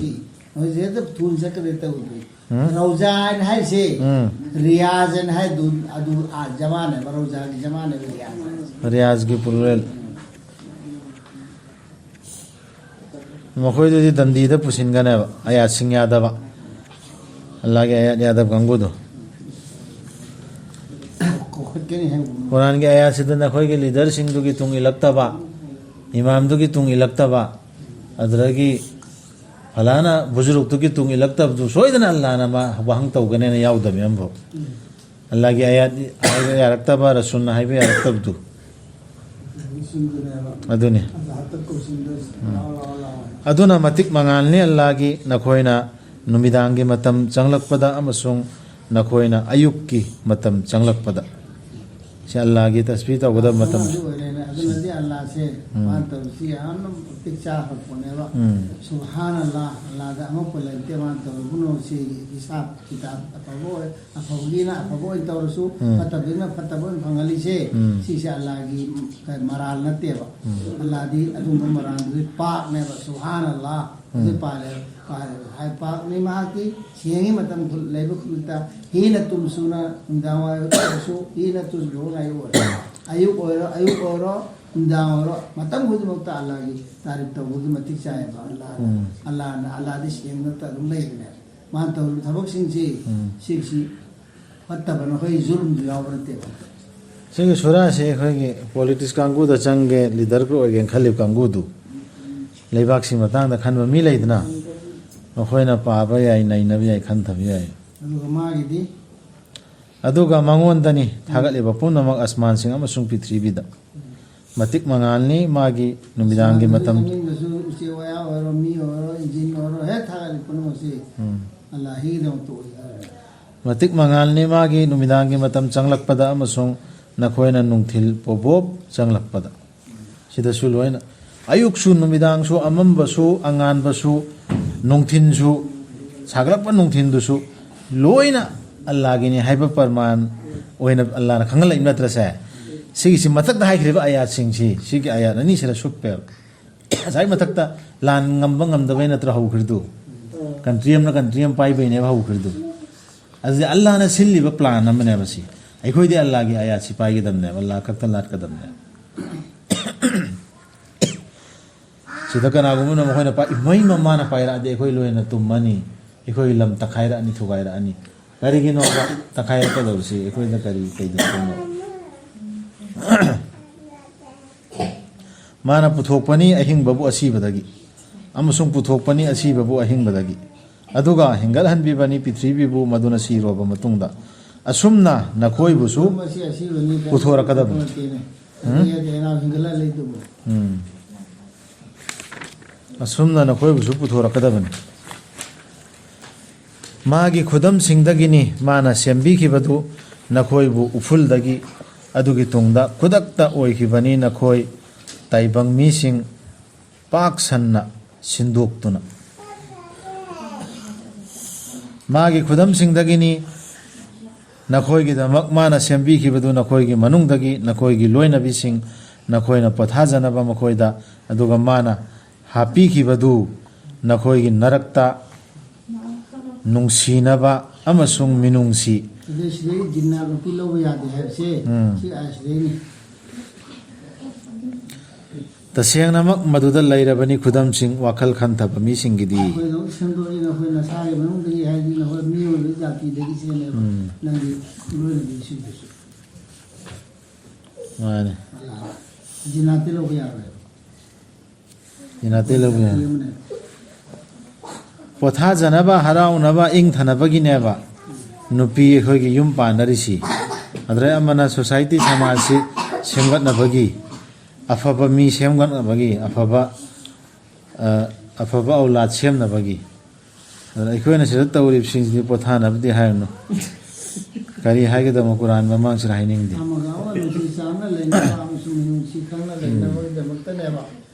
ꯍꯧꯖꯤꯛ ꯍꯦꯛꯇ ꯊꯨꯅ ꯆꯠꯀꯗ꯭ꯔꯥ ꯇꯧꯗ꯭ꯔꯤ꯫ ꯎꯝ? ꯔꯧꯖꯥ ꯍꯥꯏꯅ ꯍꯥꯏꯁꯦ ꯎꯝ꯫ ꯔꯤꯌꯥꯖ ꯍꯥꯏꯅ ꯍꯥꯏꯗꯨ ꯑꯗꯨ ꯑꯥ ꯖꯃꯥꯅꯦꯕ, ꯔꯧꯖꯥꯒꯤ ꯖꯃꯥꯅꯦꯕ ꯔꯤꯌꯥꯖ ꯍꯥꯏꯁꯦ꯫ ꯔꯤꯌꯥꯖꯀꯤ ꯄ꯭ꯂꯨꯔꯦꯜ꯫ ꯃꯈꯣꯏꯗꯨꯗꯤ ꯗꯟꯗꯤꯗ ꯄꯨꯁꯤꯟꯒꯅꯦꯕ, ꯑꯌꯥꯠꯁꯤꯡ ꯌꯥꯗꯕ, ꯑꯜꯂꯥꯒꯤ ꯑꯌꯥꯠ ꯌꯥꯗꯕ ꯀꯥꯡꯕꯨꯗꯣ꯫ ꯀꯨꯔꯥꯟꯒꯤ ꯑꯌꯥꯠꯁꯤꯗ ꯅꯈꯣꯏꯒꯤ ꯂꯤꯗꯔꯁꯤꯡꯗꯨꯒꯤ ꯇꯨꯡ ꯏꯜꯂꯛꯇꯕ, ꯏꯃꯥꯝꯗꯨꯒꯤ ꯇꯨꯡ ꯏꯜꯂꯛꯇꯕ, ꯑꯗꯨꯗꯒꯤ ꯐꯂꯥꯅ ꯕꯨꯖꯨꯔꯨꯛꯇꯨꯒꯤ ꯇꯨꯡ ꯏꯜꯂꯛꯇꯕꯗꯨ ꯁꯣꯏꯗꯅ ꯑꯜꯂꯥꯅ ꯃꯥ ꯋꯥꯍꯪ ꯇꯧꯒꯅꯦꯅ ꯌꯥꯎꯗꯕꯅꯤ ꯑꯃꯐꯥꯎ꯫ ꯑꯜꯂꯥꯒꯤ ꯑꯌꯥꯠ ꯍꯥꯏꯕ ꯌꯥꯔꯛꯇꯕ, ꯔꯁꯨꯜꯅ ꯍꯥꯏꯕ ꯌꯥꯔꯛꯇꯕꯗꯨ꯫ ꯑꯗꯨꯅꯤ꯫ ꯑꯗꯨꯅ ꯃꯇꯤꯛ ꯃꯉꯥꯜꯅꯤ ꯑꯜꯂꯥꯒꯤ, ꯅꯈꯣꯏꯅ ꯅꯨꯃꯤꯗꯥꯡꯒꯤ ꯃꯇꯝ ꯆꯪꯂꯛꯄꯗ ꯑꯃꯁꯨꯡ ꯅꯈꯣꯏꯅ ꯑꯌꯨꯛꯀꯤ ꯃꯇꯝ ꯆꯪꯂꯛꯄꯗ꯫ ꯁꯤ ꯑꯜꯂꯥꯒꯤ ꯇꯁꯕꯤꯍ ꯇꯧꯒꯗꯕ ꯃꯇꯝ꯫ ꯑꯗꯨ ꯑꯣꯏꯔꯦꯅꯦ꯫ ꯑꯗꯨꯅꯗꯤ ꯑꯜꯂꯥꯁꯦ ꯎꯝ꯫ ꯃꯥꯅ ꯇꯧꯔꯤꯁꯤ ꯌꯥꯝꯅ ꯃꯇꯤꯛ ꯆꯥꯈ꯭ꯔ ꯄꯣꯠꯅꯦꯕ꯫ ꯎꯝ꯫ ꯁꯨꯕꯍꯥꯅ ꯑꯜꯂꯥ, ꯑꯜꯂꯥꯗ ꯑꯃꯠꯄ ꯂꯩꯇꯦ ꯃꯥꯅ ꯇꯧꯔꯤꯕ ꯄꯨꯝꯅꯃꯛꯁꯤ꯫ ꯍꯤꯁꯥꯕ ꯀꯤꯇꯥꯕ ꯑꯐꯕ ꯑꯣꯏ, ꯑꯐꯕꯒꯤꯅ ꯑꯐꯕ ꯑꯣꯏꯅ ꯇꯧꯔꯁꯨ, ꯎꯝ꯫ ꯐꯠꯇꯕꯒꯤꯅ ꯐꯠꯇꯕ ꯑꯣꯏꯅ ꯐꯪꯍꯜꯂꯤꯁꯦ꯫ ꯎꯝ꯫ ꯁꯤꯁꯦ ꯑꯜꯂꯥꯒꯤ ꯃꯔꯥꯜ ꯅꯠꯇꯦꯕ꯫ ꯎꯝ꯫ ꯑꯜꯂꯥꯗꯤ ꯑꯗꯨꯒꯨꯝꯕ ꯃꯔꯥꯜꯗꯨꯗꯤ ꯄꯥꯛꯅꯦꯕ꯫ ꯁꯨꯕꯍꯥꯅ ꯑꯜꯂꯥ꯫ ꯎꯝ꯫ ꯑꯗꯨ ꯄꯥꯜꯂꯦ, ꯄꯥꯜꯂꯦ꯫ ꯍꯥꯏ ꯄꯥꯛꯅꯤ ꯃꯍꯥꯛꯀꯤ ꯁꯦꯡꯉꯤ ꯃꯇꯝ ꯂꯩꯕ ꯈꯨꯗꯤꯡꯗ꯫ ꯍꯤꯅ ꯇꯨꯝꯁꯨꯅ ꯅꯨꯡꯗꯥꯡ ꯋꯥꯏꯔꯝ ꯑꯣꯏꯔꯁꯨ, ꯍꯤꯅ ꯇꯨꯝꯁꯨ ꯉꯥꯏ ꯑꯣꯏꯔꯣ꯫ ꯑꯌꯨꯛ ꯑꯣꯏꯔꯣ, ꯑꯌꯨꯛ ꯑꯣꯏꯔꯣ, ꯅꯨꯡꯗꯥꯡ ꯑꯣꯏꯔꯣ, ꯃꯇꯝ ꯈꯨꯗꯤꯡꯃꯛꯇ ꯑꯜꯂꯥꯒꯤ ꯇꯥꯔꯤꯐ ꯇꯧꯕꯒꯤ ꯃꯇꯤꯛ ꯆꯥꯏꯌꯦꯕ꯫ ꯑꯜꯂꯥꯅ, ꯎꯝ꯫ ꯑꯜꯂꯥꯅ, ꯑꯜꯂꯥꯗꯤ ꯁꯦꯡꯅ ꯑꯗꯨꯝ ꯂꯩꯕꯅꯦ꯫ ꯃꯥꯅ ꯇꯧꯔꯤꯕ ꯊꯕꯛꯁꯤꯡꯁꯤ, ꯎꯝ꯫ ꯁꯤꯁꯤ ꯐꯠꯇꯕ ꯅꯈꯣꯏ ꯖꯨꯜꯝꯁꯨ ꯌꯥꯎꯕ ꯅꯠꯇꯦꯕ꯫ ꯁꯤꯒꯤ ꯁꯨꯔꯥꯁꯤ ꯑꯩꯈꯣꯏꯒꯤ ꯄꯣꯂꯤꯇꯤꯛꯁ ꯀꯥꯡꯕꯨꯗ ꯆꯪꯒꯦ, ꯂꯤꯗꯔꯒ ꯑꯣꯏꯒꯦꯅ ꯈꯜꯂꯤꯕ ꯀꯥꯡꯕꯨꯗꯨ, ꯂꯩꯕꯥꯛꯁꯤ ꯃꯇꯥꯡꯗ ꯈꯟꯕ ꯃꯤ ꯂꯩꯗꯅ, ꯃꯈꯣꯏꯅ ꯄꯥꯕ ꯌꯥꯏ, ꯅꯩꯅꯕ ꯌꯥꯏ, ꯈꯟꯊꯕ ꯌꯥꯏ꯫ ꯑꯗꯨꯒ ꯃꯥꯒꯤꯗꯤ? ꯑꯗꯨꯒ ꯃꯉꯣꯟꯗꯅꯤ ꯊꯥꯒꯠꯂꯤꯕ ꯄꯨꯝꯅꯃꯛ ꯑꯁꯃꯥꯟꯁꯤꯡ ꯑꯃꯁꯨꯡ ꯄ꯭ꯔꯤꯊꯤꯕꯤꯗ꯫ ꯃꯇꯤꯛ ꯃꯉꯥꯜꯅꯤ ꯃꯥꯒꯤ ꯅꯨꯃꯤꯗꯥꯡꯒꯤ ꯃꯇꯝ꯫ ꯃꯅꯤꯡꯗꯁꯨ ꯎꯆꯦꯛ ꯋꯥꯌꯥ ꯑꯣꯏꯔꯣ, ꯃꯤ ꯑꯣꯏꯔꯣ, ꯏꯟꯖꯤꯟ ꯑꯣꯏꯔꯣ, ꯍꯦꯛ ꯊꯥꯒꯠꯂꯤ ꯄꯨꯝꯅꯃꯛꯁꯤ ꯎꯝ꯫ ꯑꯜꯂꯥꯍꯤꯒꯤꯗꯃꯛꯇ ꯑꯣꯏ ꯍꯥꯏꯔꯦ꯫ ꯃꯇꯤꯛ ꯃꯉꯥꯜꯅꯤ ꯃꯥꯒꯤ ꯅꯨꯃꯤꯗꯥꯡꯒꯤ ꯃꯇꯝ ꯆꯪꯂꯛꯄꯗ ꯑꯃꯁꯨꯡ ꯅꯈꯣꯏꯅ ꯅꯨꯡꯊꯤꯜ ꯄꯣꯕꯣꯞ ꯆꯪꯂꯛꯄꯗ꯫ ꯁꯤꯗꯁꯨ ꯂꯣꯏꯅ ꯑꯌꯨꯛꯁꯨ ꯅꯨꯃꯤꯗꯥꯡꯁꯨ ꯑꯃꯝꯕꯁꯨ ꯑꯉꯥꯟꯕꯁꯨ ꯅꯨꯡꯊꯤꯟꯁꯨ ꯁꯥꯒꯠꯂꯛꯄ ꯅꯨꯡꯊꯤꯟꯗꯨꯁꯨ ꯂꯣꯏꯅ ꯑꯜꯂꯥꯒꯤꯅꯤ ꯍꯥꯏꯕ ꯄ꯭ꯔꯃꯥꯟ ꯑꯣꯏꯅ ꯑꯜꯂꯥꯅ ꯈꯪꯍꯜꯂꯛꯏꯕ ꯅꯠꯇ꯭ꯔꯁꯦ? ꯁꯤꯒꯤꯁꯤ ꯃꯊꯛꯇ ꯍꯥꯏꯈ꯭ꯔꯤꯕ ꯑꯌꯥꯠꯁꯤꯡꯁꯤ, ꯁꯤꯒꯤ ꯑꯌꯥꯠ ꯑꯅꯤꯁꯤꯗ ꯁꯨꯞꯄꯦꯕ꯫ ꯉꯁꯥꯏ ꯃꯊꯛꯇ ꯂꯥꯟ ꯉꯝꯕ ꯉꯝꯗꯕꯩ ꯅꯠꯇ꯭ꯔ ꯍꯧꯈ꯭ꯔꯤꯗꯨ? ꯀꯟꯇ꯭ꯔꯤ ꯑꯃꯅ ꯀꯟꯇ꯭ꯔꯤ ꯑꯃ ꯄꯥꯏꯕꯩꯅꯦꯕ ꯍꯧꯈ꯭ꯔꯤꯗꯨ꯫ ꯑꯗꯨꯗꯤ ꯑꯜꯂꯥꯅ ꯁꯤꯜꯂꯤꯕ ꯄ꯭ꯂꯥꯟ ꯑꯃꯅꯦꯕ ꯁꯤ꯫ ꯑꯩꯈꯣꯏꯗꯤ ꯑꯜꯂꯥꯒꯤ ꯑꯌꯥꯠꯁꯤ ꯄꯥꯏꯒꯗꯕꯅꯦꯕ, ꯑꯜꯂꯥ ꯈꯛꯇ ꯂꯥꯠꯀꯗꯕꯅꯦꯕ꯫ ꯁꯤꯗ ꯀꯅꯥꯒꯨꯝꯕꯅ ꯃꯈꯣꯏꯅ ꯄꯥꯏ-, ꯏꯃꯩ ꯃꯃꯥꯅ ꯄꯥꯏꯔꯛꯑꯗꯤ ꯑꯩꯈꯣꯏ ꯂꯣꯏꯅ ꯇꯨꯝꯃꯅꯤ, ꯑꯩꯈꯣꯏ ꯂꯝ ꯇꯛꯈꯥꯏꯔꯛꯑꯅꯤ, ꯊꯨꯒꯥꯏꯔꯛꯑꯅꯤ꯫ ꯀꯔꯤꯒꯤꯅꯣꯕ ꯇꯛꯈꯥꯏꯔꯛꯀꯗꯧꯔꯤꯁꯤ? ꯑꯩꯈꯣꯏꯗ ꯀꯔꯤ ꯀꯩꯗꯧꯗꯣꯏꯅꯣ? ꯃꯥꯅ ꯄꯨꯊꯣꯛꯄꯅꯤ ꯑꯍꯤꯡꯕꯕꯨ ꯑꯁꯤꯕꯗꯒꯤ, ꯑꯃꯁꯨꯡ ꯄꯨꯊꯣꯛꯄꯅꯤ ꯑꯁꯤꯕꯕꯨ ꯑꯍꯤꯡꯕꯗꯒꯤ, ꯑꯗꯨꯒ ꯍꯤꯡꯒꯠꯍꯟꯕꯤꯕꯅꯤ ꯄ꯭ꯔꯤꯊꯤꯕꯤꯕꯨ ꯃꯗꯨꯅ ꯁꯤꯔꯕ ꯃꯇꯨꯡꯗ꯫ ꯑꯁꯨꯝꯅ ꯅꯈꯣꯏꯕꯨꯁꯨ ꯃꯁꯤ ꯑꯁꯤꯕꯅꯤ ꯀꯥꯏꯅ ꯄꯨꯊꯣꯔꯛꯀꯗꯕꯅꯤ꯫ ꯄꯨꯊꯣꯔꯛꯇꯦꯅꯦ꯫ ꯎꯝ? ꯑꯗꯨꯗꯤ ꯑꯩꯅ ꯍꯤꯡꯒꯠꯂ ꯂꯩꯗꯨꯕꯨ꯫ ꯎꯝ꯫ ꯑꯁꯨꯝꯅ ꯅꯈꯣꯏꯕꯨꯁꯨ ꯄꯨꯊꯣꯔꯛꯀꯗꯕꯅꯤ꯫ ꯃꯥꯒꯤ ꯈꯨꯗꯝꯁꯤꯡꯗꯒꯤꯅꯤ ꯃꯥꯅ ꯁꯦꯝꯕꯤꯈꯤꯕꯗꯨ ꯅꯈꯣꯏꯕꯨ ꯎꯐꯨꯜꯗꯒꯤ, ꯑꯗꯨꯒꯤ ꯇꯨꯡꯗ ꯈꯨꯗꯛꯇ ꯑꯣꯏꯈꯤꯕꯅꯤ ꯅꯈꯣꯏ ꯇꯥꯏꯕꯪ ꯃꯤꯁꯤꯡ ꯄꯥꯛ ꯁꯟꯅ ꯁꯤꯟꯗꯣꯛꯇꯨꯅ꯫ ꯃꯥꯒꯤ ꯈꯨꯗꯝꯁꯤꯡꯗꯒꯤꯅꯤ ꯅꯈꯣꯏꯒꯤꯗꯃꯛ ꯃꯥꯅ ꯁꯦꯝꯕꯤꯈꯤꯕꯗꯨ ꯅꯈꯣꯏꯒꯤ ꯃꯅꯨꯡꯗꯒꯤ ꯅꯈꯣꯏꯒꯤ ꯂꯣꯏꯅꯕꯤꯁꯤꯡ ꯅꯈꯣꯏꯅ ꯄꯣꯊꯥꯖꯅꯕ ꯃꯈꯣꯏꯗ, ꯑꯗꯨꯒ ꯃꯥꯅ ꯍꯥꯞꯄꯤꯈꯤꯕꯗꯨ ꯅꯈꯣꯏꯒꯤ ꯅꯔꯛꯇ ꯅꯨꯡꯁꯤꯅꯕ ꯑꯃꯁꯨꯡ ꯃꯤꯅꯨꯡꯁꯤ꯫ ꯑꯗꯩ ꯁꯤꯗꯩ ꯖꯤꯟꯅ ꯅꯨꯄꯤ ꯂꯧꯕ ꯌꯥꯗꯦ ꯍꯥꯏꯕꯁꯦ ꯎꯝ꯫ ꯁꯤ ꯑꯁꯤꯗꯩꯅꯤ꯫ ꯇꯁꯦꯡꯅꯃꯛ ꯃꯗꯨꯗ ꯂꯩꯔꯕꯅꯤ ꯈꯨꯗꯝꯁꯤꯡ, ꯋꯥꯈꯜ ꯈꯟꯊꯕ ꯃꯤꯁꯤꯡꯒꯤꯗꯤ꯫ ꯑꯩꯈꯣꯏꯅ ꯑꯃꯨꯛ ꯁꯦꯝꯗꯣꯛꯏ, ꯅꯈꯣꯏ ꯅꯁꯥꯒꯤ ꯃꯅꯨꯡꯗꯒꯤ ꯍꯥꯏꯗꯤ ꯅꯈꯣꯏ ꯃꯤꯑꯣꯏꯕ ꯖꯥꯇꯤꯗꯒꯤ ꯆꯦꯜꯂꯦꯕ ꯎꯝ꯫ ꯅꯪꯒꯤ ꯂꯣꯏꯅꯕꯤꯁꯤꯡꯗꯨꯁꯨ꯫ ꯃꯥꯅꯦ꯫ ꯖꯤꯟꯅꯥꯇꯤ ꯂꯧꯕ ꯌꯥꯔꯣꯏꯕ꯫ ꯖꯤꯟꯅꯥꯇꯤ ꯂꯧꯕ ꯌꯥꯔꯣꯏ꯫ ꯖꯥꯇꯤ ꯑꯃꯅꯦꯕ꯫ ꯄꯣꯊꯥꯖꯅꯕ, ꯍꯔꯥꯎꯅꯕ, ꯏꯪꯊꯅꯕꯒꯤꯅꯦꯕ ꯅꯨꯄꯤ ꯑꯩꯈꯣꯏꯒꯤ ꯌꯨꯝ ꯄꯥꯟꯅꯔꯤꯁꯤ꯫ ꯑꯗꯨꯗꯩ ꯑꯃꯅ ꯁꯣꯁꯥꯏꯇꯤ, ꯁꯃꯥꯖꯁꯤ ꯁꯦꯝꯒꯠꯅꯕꯒꯤ, ꯑꯐꯕ ꯃꯤ ꯁꯦꯝꯒꯠꯅꯕꯒꯤ, ꯑꯐꯕ, ꯑ, ꯑꯐꯕ ꯑꯧꯂꯥꯗ ꯁꯦꯝꯅꯕꯒꯤ꯫ ꯑꯗꯨꯅ ꯑꯩꯈꯣꯏꯅ ꯁꯤꯗ ꯇꯧꯔꯤꯕꯁꯤꯡꯁꯤꯗꯤ ꯄꯣꯊꯥꯅꯕꯗꯤ ꯍꯥꯏꯔꯨꯅꯨ꯫ ꯀꯔꯤ ꯍꯥꯏꯒꯗꯕꯅꯣ ꯀꯨꯔꯥꯟ ꯃꯃꯥꯡꯁꯤꯗ ꯍꯥꯏꯅꯤꯡꯗꯦ꯫ ꯑꯃꯒ ꯑꯃꯒ ꯅꯨꯡꯁꯤ ꯆꯥꯟꯅ ꯂꯩꯅꯕ ꯑꯃꯁꯨꯡ ꯃꯤꯅꯨꯡꯁꯤ ꯈꯪꯅ ꯂꯩꯅꯕꯒꯤꯗꯃꯛꯇꯅꯦꯕ꯫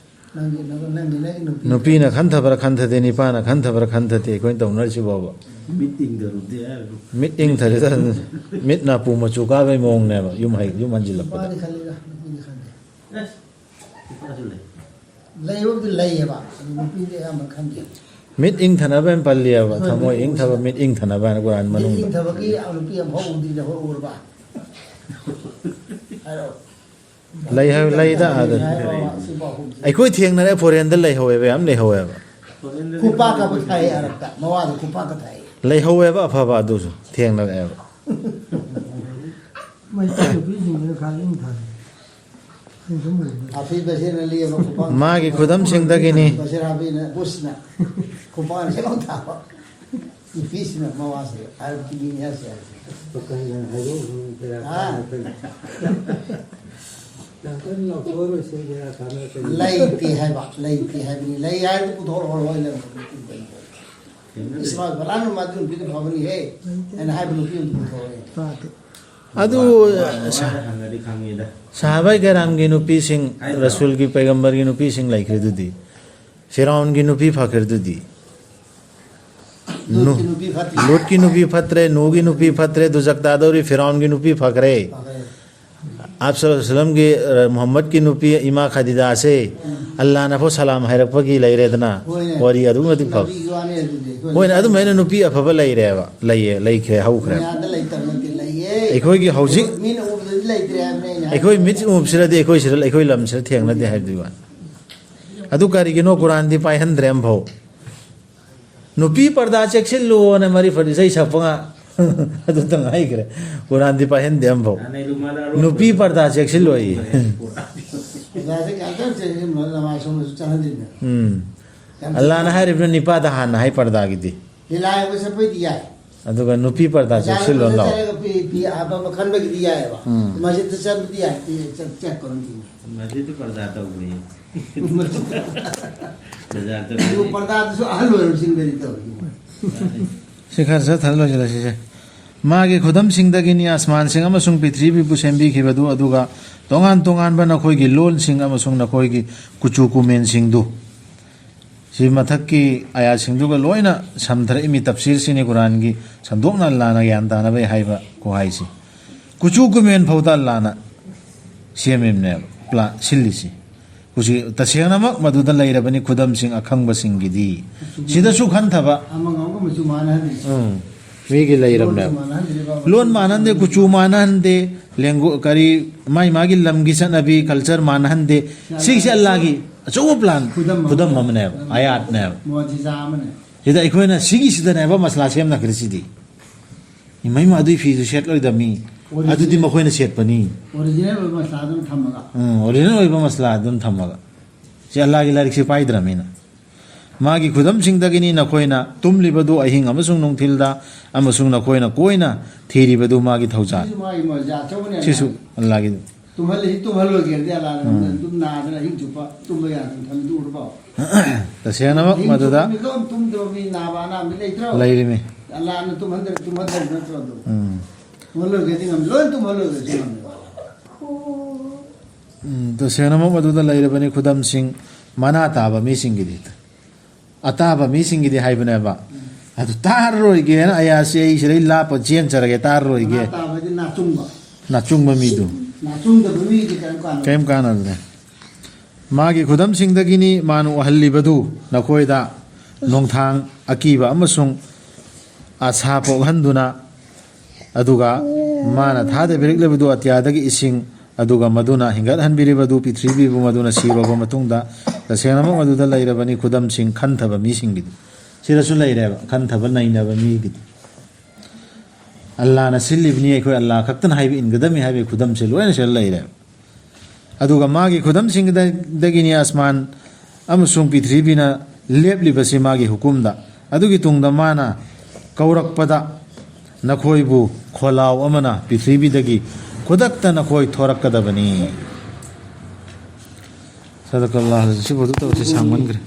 ꯅꯪꯒꯤ, ꯅꯪꯒꯤ, ꯅꯪꯒꯤ, ꯅꯪꯒꯤ ꯅꯨꯄꯤ ꯅꯨꯄꯤꯅ ꯈꯟꯊꯕ꯭ꯔꯥ ꯈꯟꯊꯗꯦ, ꯅꯨꯄꯥꯅ ꯈꯟꯊꯕ꯭ꯔꯥ ꯈꯟꯊꯗꯦ, ꯑꯩꯈꯣꯏꯅ ꯇꯧꯅꯔꯤꯁꯤ ꯐꯥꯎꯕ꯫ ꯃꯤꯠ ꯏꯪꯊꯔꯨꯗꯦ ꯍꯥꯏꯕ꯫ ꯃꯤꯠ ꯏꯪꯊꯔꯦ, ꯃꯤꯠ ꯅꯥꯄꯨ ꯃꯆꯨ ꯀꯥꯕꯩ ꯃꯑꯣꯡꯅꯦꯕ, ꯌꯨꯝ ꯍꯩ-, ꯌꯨꯝ ꯍꯟꯖꯤꯜꯂꯛꯄꯗ꯫ ꯅꯨꯄꯥꯗꯤ ꯈꯜꯂꯤꯗ, ꯅꯨꯄꯤꯗꯤ ꯈꯟꯗꯦ꯫ ꯑꯦꯁ, ꯅꯨꯄꯥꯁꯨ ꯂꯩ꯫ ꯂꯩꯕꯨꯗꯤ ꯂꯩꯌꯦꯕ, ꯑꯗꯨ ꯅꯨꯄꯤꯗꯤ ꯑꯌꯥꯝꯕ ꯈꯟꯗꯦ꯫ ꯃꯤꯠ ꯏꯪꯊꯅꯕ ꯍꯥꯏꯅ ꯄꯜꯂꯤꯑꯕ, ꯍꯣꯏ, ꯊꯃꯣꯏ ꯃꯤꯠ ꯏꯪꯊꯕ, ꯏꯪꯊꯕ꯫ ꯃꯤꯠ ꯏꯪꯊꯅꯕ ꯍꯥꯏꯅ ꯀꯨꯔꯥꯟ ꯃꯤꯠ ꯃꯅꯨꯡꯗ꯫ ꯏꯪꯊꯕꯒꯤ ꯅꯨꯄꯤ ꯑꯃꯐꯥꯎ ꯎꯗ꯭ꯔꯤꯗ, ꯍꯣꯏ, ꯎꯔꯕ? ꯍꯥꯏꯔꯣ꯫ ꯂꯩ ꯍꯥꯏ-, ꯂꯩꯗ ꯑꯥꯗꯗꯤ꯫ ꯍꯥꯏꯔꯣ, ꯁꯤꯐꯥꯎ ꯎꯗ꯭ꯔꯤ꯫ ꯑꯩꯈꯣꯏ ꯊꯦꯡꯅꯔꯦ, ꯐꯣꯔꯦꯟꯗ ꯂꯩꯍꯧꯋꯦꯕ, ꯌꯥꯝ ꯂꯩꯍꯧꯋꯦꯕ꯫ ꯈꯨꯄꯥꯛꯀ ꯊꯥꯏ ꯑꯔꯛꯇ, ꯃꯋꯥꯗ ꯈꯨꯄꯥꯛꯀ ꯊꯥꯏ꯫ ꯂꯩꯍꯧꯋꯦꯕ ꯑꯐꯕ ꯑꯗꯨꯁꯨ ꯊꯦꯡꯅꯔꯛꯑꯦꯕ꯫ ꯃꯩꯇꯩ ꯅꯨꯄꯤꯁꯤꯡꯁꯤꯅ ꯈꯔ ꯏꯪꯊꯔꯦ꯫ ꯍꯥꯐꯤꯖ ꯕꯁꯤꯔꯅ ꯂꯦꯝꯕ ꯈꯨꯄꯥꯛ ꯃꯥꯒꯤ ꯈꯨꯗꯝꯁꯤꯡꯗꯒꯤꯅꯤ꯫ ꯕꯁꯤꯔ ꯍꯥꯐꯤꯖꯅ ꯕꯨꯁꯅ ꯈꯨꯄꯥꯛꯅ ꯁꯦꯠꯂꯥꯎ ꯊꯥꯕ꯫ ꯅꯨꯄꯤꯁꯤꯅ ꯃꯋꯥꯁꯦ ꯑꯔꯕꯀꯤ ꯃꯤꯅꯤ ꯍꯥꯏꯁꯦ꯫ ꯄꯥꯈꯪꯅ ꯍꯥꯏꯗꯣꯛꯑꯝꯃꯒ ꯕꯦꯔꯥ ꯍꯥ? ꯀꯥꯔꯛꯀꯅꯤ꯫ ꯌꯥꯝ ꯀꯟꯅ ꯂꯥꯎꯊꯣꯛꯑꯔꯣꯏꯁꯦ, ꯕꯦꯔꯥ ꯀꯥꯔꯛꯀꯅꯤ꯫ ꯂꯩꯇꯦ ꯍꯥꯏꯕ, ꯂꯩꯇꯦ ꯍꯥꯏꯕꯅꯤ꯫ ꯂꯩ ꯍꯥꯏꯔꯗꯤ ꯄꯨꯊꯣꯔꯛꯑꯣ, ꯂꯣꯏ ꯂꯩꯔꯝꯃꯣ꯫ ꯏꯁꯃꯥꯏꯜ ꯐꯂꯥꯟ ꯃꯗꯨ ꯅꯨꯄꯤꯗꯨ ꯐꯕꯅꯤꯍꯦ ꯍꯥꯏꯅ ꯍꯥꯏꯕ ꯅꯨꯄꯤ ꯑꯃ ꯄꯨꯊꯣꯔꯛꯑꯦ꯫ ꯇꯥꯗꯦ꯫ ꯑꯗꯨ ꯃꯥ-, ꯃꯥꯅ ꯍꯪꯉꯗꯤ ꯈꯪꯉꯤꯗ꯫ ꯁꯍꯥꯕꯥꯏ ꯀꯔꯥꯝꯒꯤ ꯅꯨꯄꯤꯁꯤꯡ, ꯍꯥꯏꯗ꯭ꯔꯣ? ꯔꯁꯨꯜꯒꯤ ꯄꯩꯒꯝꯕꯔꯒꯤ ꯅꯨꯄꯤꯁꯤꯡ ꯂꯩꯈ꯭ꯔꯤꯗꯨꯗꯤ, ꯐꯤꯔꯥꯎꯟꯒꯤ ꯅꯨꯄꯤ ꯐꯈ꯭ꯔꯤꯗꯨꯗꯤ꯫ ꯂꯨꯠꯀꯤ ꯅꯨ-, ꯅꯨꯄꯤ ꯐꯠꯇ꯭ꯔꯦ꯫ ꯂꯨꯠꯀꯤ ꯅꯨꯄꯤ ꯐꯠꯇ꯭ꯔꯦ, ꯅꯨꯍꯒꯤ ꯅꯨꯄꯤ ꯐꯠꯇ꯭ꯔꯦ, ꯗꯨꯖꯛ ꯇꯥꯗꯧꯔꯤ ꯐꯤꯔꯥꯎꯟꯒꯤ ꯅꯨꯄꯤ ꯐꯈ꯭ꯔꯦ꯫ ꯐꯈ꯭ꯔꯦ꯫ ꯑꯞ ꯁꯂꯥꯝꯒꯤ, ꯑ, ꯃꯨꯍꯝꯃꯗꯀꯤ ꯅꯨꯄꯤ ꯏꯃꯥ ꯈꯗꯤꯖꯥꯁꯦ ꯎꯝ꯫ ꯑꯜꯂꯥꯅꯐꯥꯎ ꯁꯂꯥꯝ ꯍꯥꯏꯔꯛꯄꯒꯤ ꯂꯩꯔꯦꯗꯅ꯫ ꯍꯣꯏꯅꯦ꯫ ꯋꯥꯔꯤ ꯑꯗꯨꯛꯀꯤ ꯃꯇꯤꯛ ꯐꯕ꯫ ꯅꯕꯤꯒꯤ ꯋꯥꯅꯤ ꯑꯗꯨꯗꯤ꯫ ꯑꯩꯈꯣꯏ ꯍꯣꯏꯅꯦ, ꯑꯗꯨꯃꯥꯏꯅ ꯅꯨꯄꯤ ꯑꯐꯕ ꯂꯩꯔꯦꯕ, ꯂꯩꯌꯦ, ꯂꯩꯈ꯭ꯔꯦ, ꯍꯧꯈ꯭ꯔꯦ꯫ ꯃꯌꯥꯝꯗ ꯂꯩꯇꯕ ꯅꯠꯇꯦ, ꯂꯩꯌꯦ꯫ ꯑꯩꯈꯣꯏꯒꯤ ꯍꯧꯖꯤꯛ ꯃꯤꯅ ꯎꯕꯗꯗꯤ ꯂꯩꯇ꯭ꯔꯦ ꯍꯥꯏꯕꯅꯦ ꯑꯩꯅ ꯍꯥꯏꯕꯗꯤ꯫ ꯑꯩꯈꯣꯏ ꯃꯤꯠ ꯎꯞꯁꯤꯔꯗꯤ ꯑꯩꯈꯣꯏ ꯁꯤꯗ, ꯑꯩꯈꯣꯏ ꯂꯝꯁꯤꯗ ꯊꯦꯡꯅꯗꯦ ꯍꯥꯏꯕꯗꯨꯒꯤ ꯋꯥꯅꯤ꯫ ꯑꯗꯨ ꯀꯔꯤꯒꯤꯅꯣ ꯀꯨꯔꯥꯟꯗꯤ ꯄꯥꯏꯍꯟꯗ꯭ꯔꯦ ꯑꯃꯐꯥꯎ? ꯅꯨꯄꯤ ꯄꯔꯗꯥ ꯆꯦꯛꯁꯤꯜꯂꯨꯅ ꯃꯔꯤ ꯐꯔ ꯏꯁꯩ ꯁꯛꯄ ꯉꯥ-, ꯑꯗꯨꯇꯪ ꯍꯥꯏꯈ꯭ꯔꯦ꯫ ꯀꯨꯔꯥꯟꯗꯤ ꯄꯥꯏꯍꯟꯗꯦ ꯑꯃꯐꯥꯎ꯫ ꯅꯨꯄꯤ ꯄꯔꯗꯥ ꯆꯦꯛꯁꯤꯜꯂꯨ ꯑꯩ꯫ ꯑꯣꯖꯥꯁꯦ ꯌꯥꯝ ꯀꯟꯅ ꯆꯦꯛꯁꯤꯟꯕ ꯅꯃꯥꯖ ꯁꯣꯝꯗꯁꯨ ꯆꯪꯍꯟꯗ꯭ꯔꯤꯅꯦ꯫ ꯎꯝ꯫ ꯌꯥꯝ ꯑꯜꯂꯥꯅ ꯍꯥꯏꯔꯤꯕꯅ ꯅꯤꯄꯥꯗ ꯍꯥꯟꯅ ꯍꯥꯏ ꯄꯔꯗꯥꯒꯤꯗꯤ꯫ ꯂꯤꯂꯥ ꯌꯦꯡꯕ ꯆꯠꯄꯩꯗꯤ ꯌꯥꯏ꯫ ꯑꯗꯨꯒ ꯅꯨꯄꯤ ꯄꯔꯗꯥ ꯑꯣꯖꯥꯅ ꯆꯦꯛꯁꯤꯜꯂꯣ ꯀꯣꯏꯆꯠ ꯂꯥꯎ꯫ ꯆꯠꯂꯒ ꯐꯤ, ꯐꯤ ꯑꯍꯥꯟꯕ ꯑꯃ ꯈꯟꯕꯒꯤꯗꯤ ꯌꯥꯏꯑꯕ꯫ ꯎꯝ꯫ ꯃꯁꯖꯤꯠꯇ ꯆꯠꯄꯗꯤ ꯌꯥꯏ, ꯆꯠ-, ꯆꯠꯀꯅꯨ꯫ ꯃꯁꯖꯤꯠꯇ ꯄꯔꯗꯥ ꯇꯧꯕꯅꯤ꯫ ꯕꯖꯥꯔ ꯆꯠꯄꯗꯤ꯫ ꯑꯗꯨ ꯄꯔꯗꯥꯗꯨꯁꯨ ꯑꯍꯜ ꯑꯣꯏꯔꯕꯁꯤꯡꯗꯗꯤ ꯇꯧꯔꯤ꯫ ꯁꯤ ꯈꯔ ꯆꯠꯊꯔ ꯂꯣꯏꯁꯤꯜꯂꯁꯤꯁꯦ꯫ ꯃꯥꯒꯤ ꯈꯨꯗꯝꯁꯤꯡꯗꯒꯤꯅꯤ ꯑꯁꯃꯥꯟꯁꯤꯡ ꯑꯃꯁꯨꯡ ꯄ꯭ꯔꯤꯊꯤꯕꯤꯕꯨ ꯁꯦꯝꯕꯤꯈꯤꯕꯗꯨ, ꯑꯗꯨꯒ ꯇꯣꯉꯥꯟ ꯇꯣꯉꯥꯟꯕ ꯅꯈꯣꯏꯒꯤ ꯂꯣꯟꯁꯤꯡ ꯑꯃꯁꯨꯡ ꯅꯈꯣꯏꯒꯤ ꯀꯨꯆꯨ ꯀꯨꯃꯦꯟꯁꯤꯡꯗꯨ꯫ ꯁꯤ ꯃꯊꯛꯀꯤ ꯑꯌꯥꯁꯤꯡꯗꯨꯒ ꯂꯣꯏꯅ ꯁꯝꯊꯔꯛꯏ꯫ ꯃꯤ ꯇꯞꯁꯤꯔꯁꯤꯅꯤ ꯀꯨꯔꯥꯟꯒꯤ ꯁꯟꯗꯣꯛꯅ ꯑꯜꯂꯥꯅ ꯒ꯭ꯌꯥꯟ ꯇꯥꯅꯕꯩ ꯍꯥꯏꯕ ꯈꯨꯍꯥꯏꯁꯤ꯫ ꯀꯨꯆꯨ ꯀꯨꯃꯦꯟ ꯐꯥꯎꯗ ꯑꯜꯂꯥꯅ ꯁꯦꯝꯃꯤꯕꯅꯦꯕ, ꯄ꯭ꯂꯥ-, ꯁꯤꯜꯂꯤꯁꯤ꯫ ꯀꯨꯆꯨ, ꯇꯁꯦꯡꯅꯃꯛ ꯃꯗꯨꯗ ꯂꯩꯔꯕꯅꯤ ꯈꯨꯗꯝꯁꯤꯡ ꯑꯈꯪꯕꯁꯤꯡꯒꯤꯗꯤ꯫ ꯁꯤꯗꯁꯨ ꯈꯟꯊꯕ꯫ ꯑꯃꯒ ꯑꯃꯒ ꯃꯆꯨ ꯃꯥꯟꯅꯍꯟꯗ꯭ꯔꯤꯁꯦ꯫ ꯎꯝ꯫ ꯃꯤꯒꯤ ꯂꯩꯔꯝꯅꯦꯕ꯫ ꯂꯣꯟꯁꯨ ꯃꯥꯟꯅꯍꯟꯗ꯭ꯔꯤꯕ꯫ ꯂꯣꯟ ꯃꯥꯟꯅꯍꯟꯗꯦ, ꯀꯨꯆꯨ ꯃꯥꯟꯅꯍꯟꯗꯦ, ꯂꯦꯡꯒꯣ-, ꯀꯔꯤ, ꯃꯥꯏ ꯃꯥꯒꯤ ꯂꯝꯒꯤ ꯆꯠꯅꯕꯤ, ꯀꯜꯆꯔ ꯃꯥꯟꯅꯍꯟꯗꯦ꯫ ꯁꯤꯒꯤꯁꯦ ꯑꯜꯂꯥꯒꯤ ꯑꯆꯧꯕ ꯄ꯭ꯂꯥꯟ, ꯈꯨꯗꯝ ꯑꯃ꯫ ꯈꯨꯗꯝ ꯑꯃꯅꯦꯕ, ꯈꯨꯗꯝ ꯑꯃ꯫ ꯑꯌꯥꯠꯅꯦꯕ꯫ ꯃꯣꯖꯤꯖꯥ ꯑꯃꯅꯦ꯫ ꯁꯤꯗ ꯑꯩꯈꯣꯏꯅ ꯁꯤꯒꯤꯁꯤꯗꯅꯦꯕ ꯃꯁꯂꯥ ꯁꯦꯝꯅꯈ꯭ꯔꯤꯁꯤꯗꯤ꯫ ꯏꯃꯩꯃ ꯑꯗꯨꯏ ꯐꯤꯗꯨ ꯁꯦꯠꯂꯣꯏꯗꯕꯅꯤ꯫ ꯑꯗꯨꯗꯤ ꯃꯈꯣꯏꯅ ꯁꯦꯠꯄꯅꯤ꯫ ꯑꯣꯔꯤꯖꯤꯅꯦꯜ ꯑꯣꯏꯕ ꯃꯁꯂꯥ ꯑꯗꯨꯝ ꯊꯝꯃꯒ꯫ ꯎꯝ, ꯑꯣꯔꯤꯖꯤꯅꯦꯜ ꯑꯣꯏꯕ ꯃꯁꯂꯥ ꯑꯗꯨꯝ ꯊꯝꯃꯒ꯫ ꯁꯤ ꯑꯜꯂꯥꯒꯤ ꯂꯥꯏꯔꯤꯛꯁꯤ ꯄꯥꯏꯗ꯭ꯔꯃꯤꯅ꯫ ꯃꯥꯒꯤ ꯈꯨꯗꯝꯁꯤꯡꯗꯒꯤꯅꯤ ꯅꯈꯣꯏꯅ ꯇꯨꯝꯂꯤꯕꯗꯨ ꯑꯍꯤꯡ ꯑꯃꯁꯨꯡ ꯅꯨꯡꯊꯤꯜꯗ, ꯑꯃꯁꯨꯡ ꯅꯈꯣꯏꯅ ꯀꯣꯏꯅ ꯊꯤꯔꯤꯕꯗꯨ ꯃꯥꯒꯤ ꯊꯧꯖꯥꯜ꯫ ꯁꯤꯁꯨ ꯃꯥꯒꯤ ꯃꯣꯖꯥ ꯑꯆꯧꯕꯅꯦ꯫ ꯁꯤꯁꯨ ꯑꯜꯂꯥꯒꯤ꯫ ꯇꯨꯝꯍꯜꯂꯤ, ꯇꯨꯝꯍꯜꯂꯣꯏꯒꯦꯗꯤ ꯑꯜꯂꯥꯅ ꯎꯝ꯫ ꯑꯗꯨꯝ ꯅꯥꯗꯅ ꯑꯍꯤꯡ ꯆꯨꯞꯄ ꯇꯨꯝꯕ ꯌꯥꯗꯅ ꯊꯝꯃꯤꯗꯨ ꯎꯔꯕꯣ? ꯇꯁꯦꯡꯅꯃꯛ ꯑꯍꯤꯡ ꯃꯗꯨꯗ ꯆꯨꯞꯄ ꯃꯤꯀꯞ ꯑꯃ ꯇꯨꯝꯗꯕ ꯃꯤ ꯅꯥꯕ ꯑꯅꯥꯕ ꯂꯩꯇ꯭ꯔꯣ? ꯂꯩꯔꯤꯃꯤ꯫ ꯑꯜꯂꯥꯅ ꯇꯨꯝꯍꯟꯗ-, ꯇꯨꯝꯍꯟꯗꯕ ꯅꯠꯇ꯭ꯔꯣ ꯑꯗꯨ? ꯎꯝ꯫ ꯇꯨꯝꯍꯜꯂꯣꯏꯒꯦꯗꯤ ꯉꯝ-, ꯂꯣꯏ ꯇꯨꯝꯍꯜꯂꯣꯏꯒꯦꯁꯨ ꯉꯝꯃꯦꯕ꯫ ꯎꯝ, ꯇꯁꯦꯡꯅꯃꯛ ꯃꯗꯨꯗ ꯂꯩꯔꯕꯅꯤ ꯈꯨꯗꯝꯁꯤꯡ ꯃꯅꯥ ꯇꯥꯕ ꯃꯤꯁꯤꯡꯒꯤꯗꯤ꯫ ꯑꯇꯥꯕ ꯃꯤꯁꯤꯡꯒꯤꯗꯤ ꯍꯥꯏꯕꯅꯦꯕ꯫ ꯎꯝ꯫ ꯑꯗꯨ ꯇꯥꯔꯔꯣꯏꯒꯦꯅ ꯑꯌꯥꯁꯤ ꯑꯩ ꯁꯤꯗꯩ ꯂꯥꯞꯄ ꯆꯦꯟꯖꯔꯒꯦ, ꯇꯥꯔꯔꯣꯏꯒꯦ꯫ ꯃꯅꯥ ꯇꯥꯕ ꯍꯥꯏꯗꯤ ꯅꯥꯆꯨꯡꯕ꯫ ꯅꯥꯆꯨꯡꯕ ꯃꯤꯗꯨ꯫ ꯅꯥꯆꯨꯡꯗꯕ ꯃꯤꯗꯤ ꯀꯔꯤꯝ ꯀꯥꯟꯅꯕ ꯀꯔꯤꯝ ꯀꯥꯟꯅꯗ꯭ꯔꯦ꯫ ꯃꯥꯒꯤ ꯈꯨꯗꯝꯁꯤꯡꯗꯒꯤꯅꯤ ꯃꯥꯅ ꯎꯍꯜꯂꯤꯕꯗꯨ ꯅꯈꯣꯏꯗ ꯅꯣꯡꯊꯥꯡ ꯑꯀꯤꯕ ꯑꯃꯁꯨꯡ ꯑꯁꯥ ꯄꯣꯛꯍꯟꯗꯨꯅ, ꯑꯗꯨꯒ ꯃꯥꯅ ꯊꯥꯗꯕꯤꯔꯛꯂꯤꯕꯗꯨ ꯑꯇꯤꯌꯥꯗꯒꯤ ꯏꯁꯤꯡ, ꯑꯗꯨꯒ ꯃꯗꯨꯅ ꯍꯤꯡꯒꯠꯍꯟꯕꯤꯔꯤꯕꯗꯨ ꯄ꯭ꯔꯤꯊꯤꯕꯤꯕꯨ ꯃꯗꯨꯅ ꯁꯤꯔꯕ ꯃꯇꯨꯡꯗ꯫ ꯇꯁꯦꯡꯅꯃꯛ ꯃꯗꯨꯗ ꯂꯩꯔꯕꯅꯤ ꯈꯨꯗꯝꯁꯤꯡ ꯈꯟꯊꯕ ꯃꯤꯁꯤꯡꯒꯤꯗꯤ꯫ ꯁꯤꯗꯁꯨ ꯂꯩꯔꯦꯕ ꯈꯟꯊꯕ ꯅꯩꯅꯕ ꯃꯤꯒꯤꯗꯤ꯫ ꯑꯜꯂꯥꯅ ꯁꯤꯜꯂꯤꯕꯅꯤ, ꯑꯩꯈꯣꯏ ꯑꯜꯂꯥ ꯈꯛꯇꯅ ꯍꯥꯏꯕ ꯏꯟꯒꯗꯕꯅꯤ ꯍꯥꯏꯕꯒꯤ ꯈꯨꯗꯝꯁꯦ ꯂꯣꯏꯅ ꯁꯤꯗ ꯂꯩꯔꯦꯕ꯫ ꯑꯗꯨꯒ ꯃꯥꯒꯤ ꯈꯨꯗꯝꯁꯤꯡꯗꯒꯤꯅꯤ ꯑꯁꯃꯥꯟ ꯑꯃꯁꯨꯡ ꯄ꯭ꯔꯤꯊꯤꯕꯤꯅ ꯂꯦꯞꯂꯤꯕꯁꯤ ꯃꯥꯒꯤ ꯍꯨꯀꯨꯝꯗ꯫ ꯑꯗꯨꯒꯤ ꯇꯨꯡꯗ ꯃꯥꯅ ꯀꯧꯔꯛꯄꯗ ꯅꯈꯣꯏꯕꯨ ꯈꯣꯜꯂꯥꯎ ꯑꯃꯅ ꯄ꯭ꯔꯤꯊꯤꯕꯤꯗꯒꯤ ꯈꯨꯗꯛꯇ ꯅꯈꯣꯏ ꯊꯣꯔꯛꯀꯗꯕꯅꯤ꯫ ꯁꯗꯀꯜꯂꯥꯍꯨ ꯑꯜ-ꯑꯖꯤꯝ꯫ ꯁꯤ ꯄꯣꯠꯇꯨ ꯇꯧꯔꯁꯤ, ꯁꯥꯡꯃꯟꯈ꯭ꯔꯦ꯫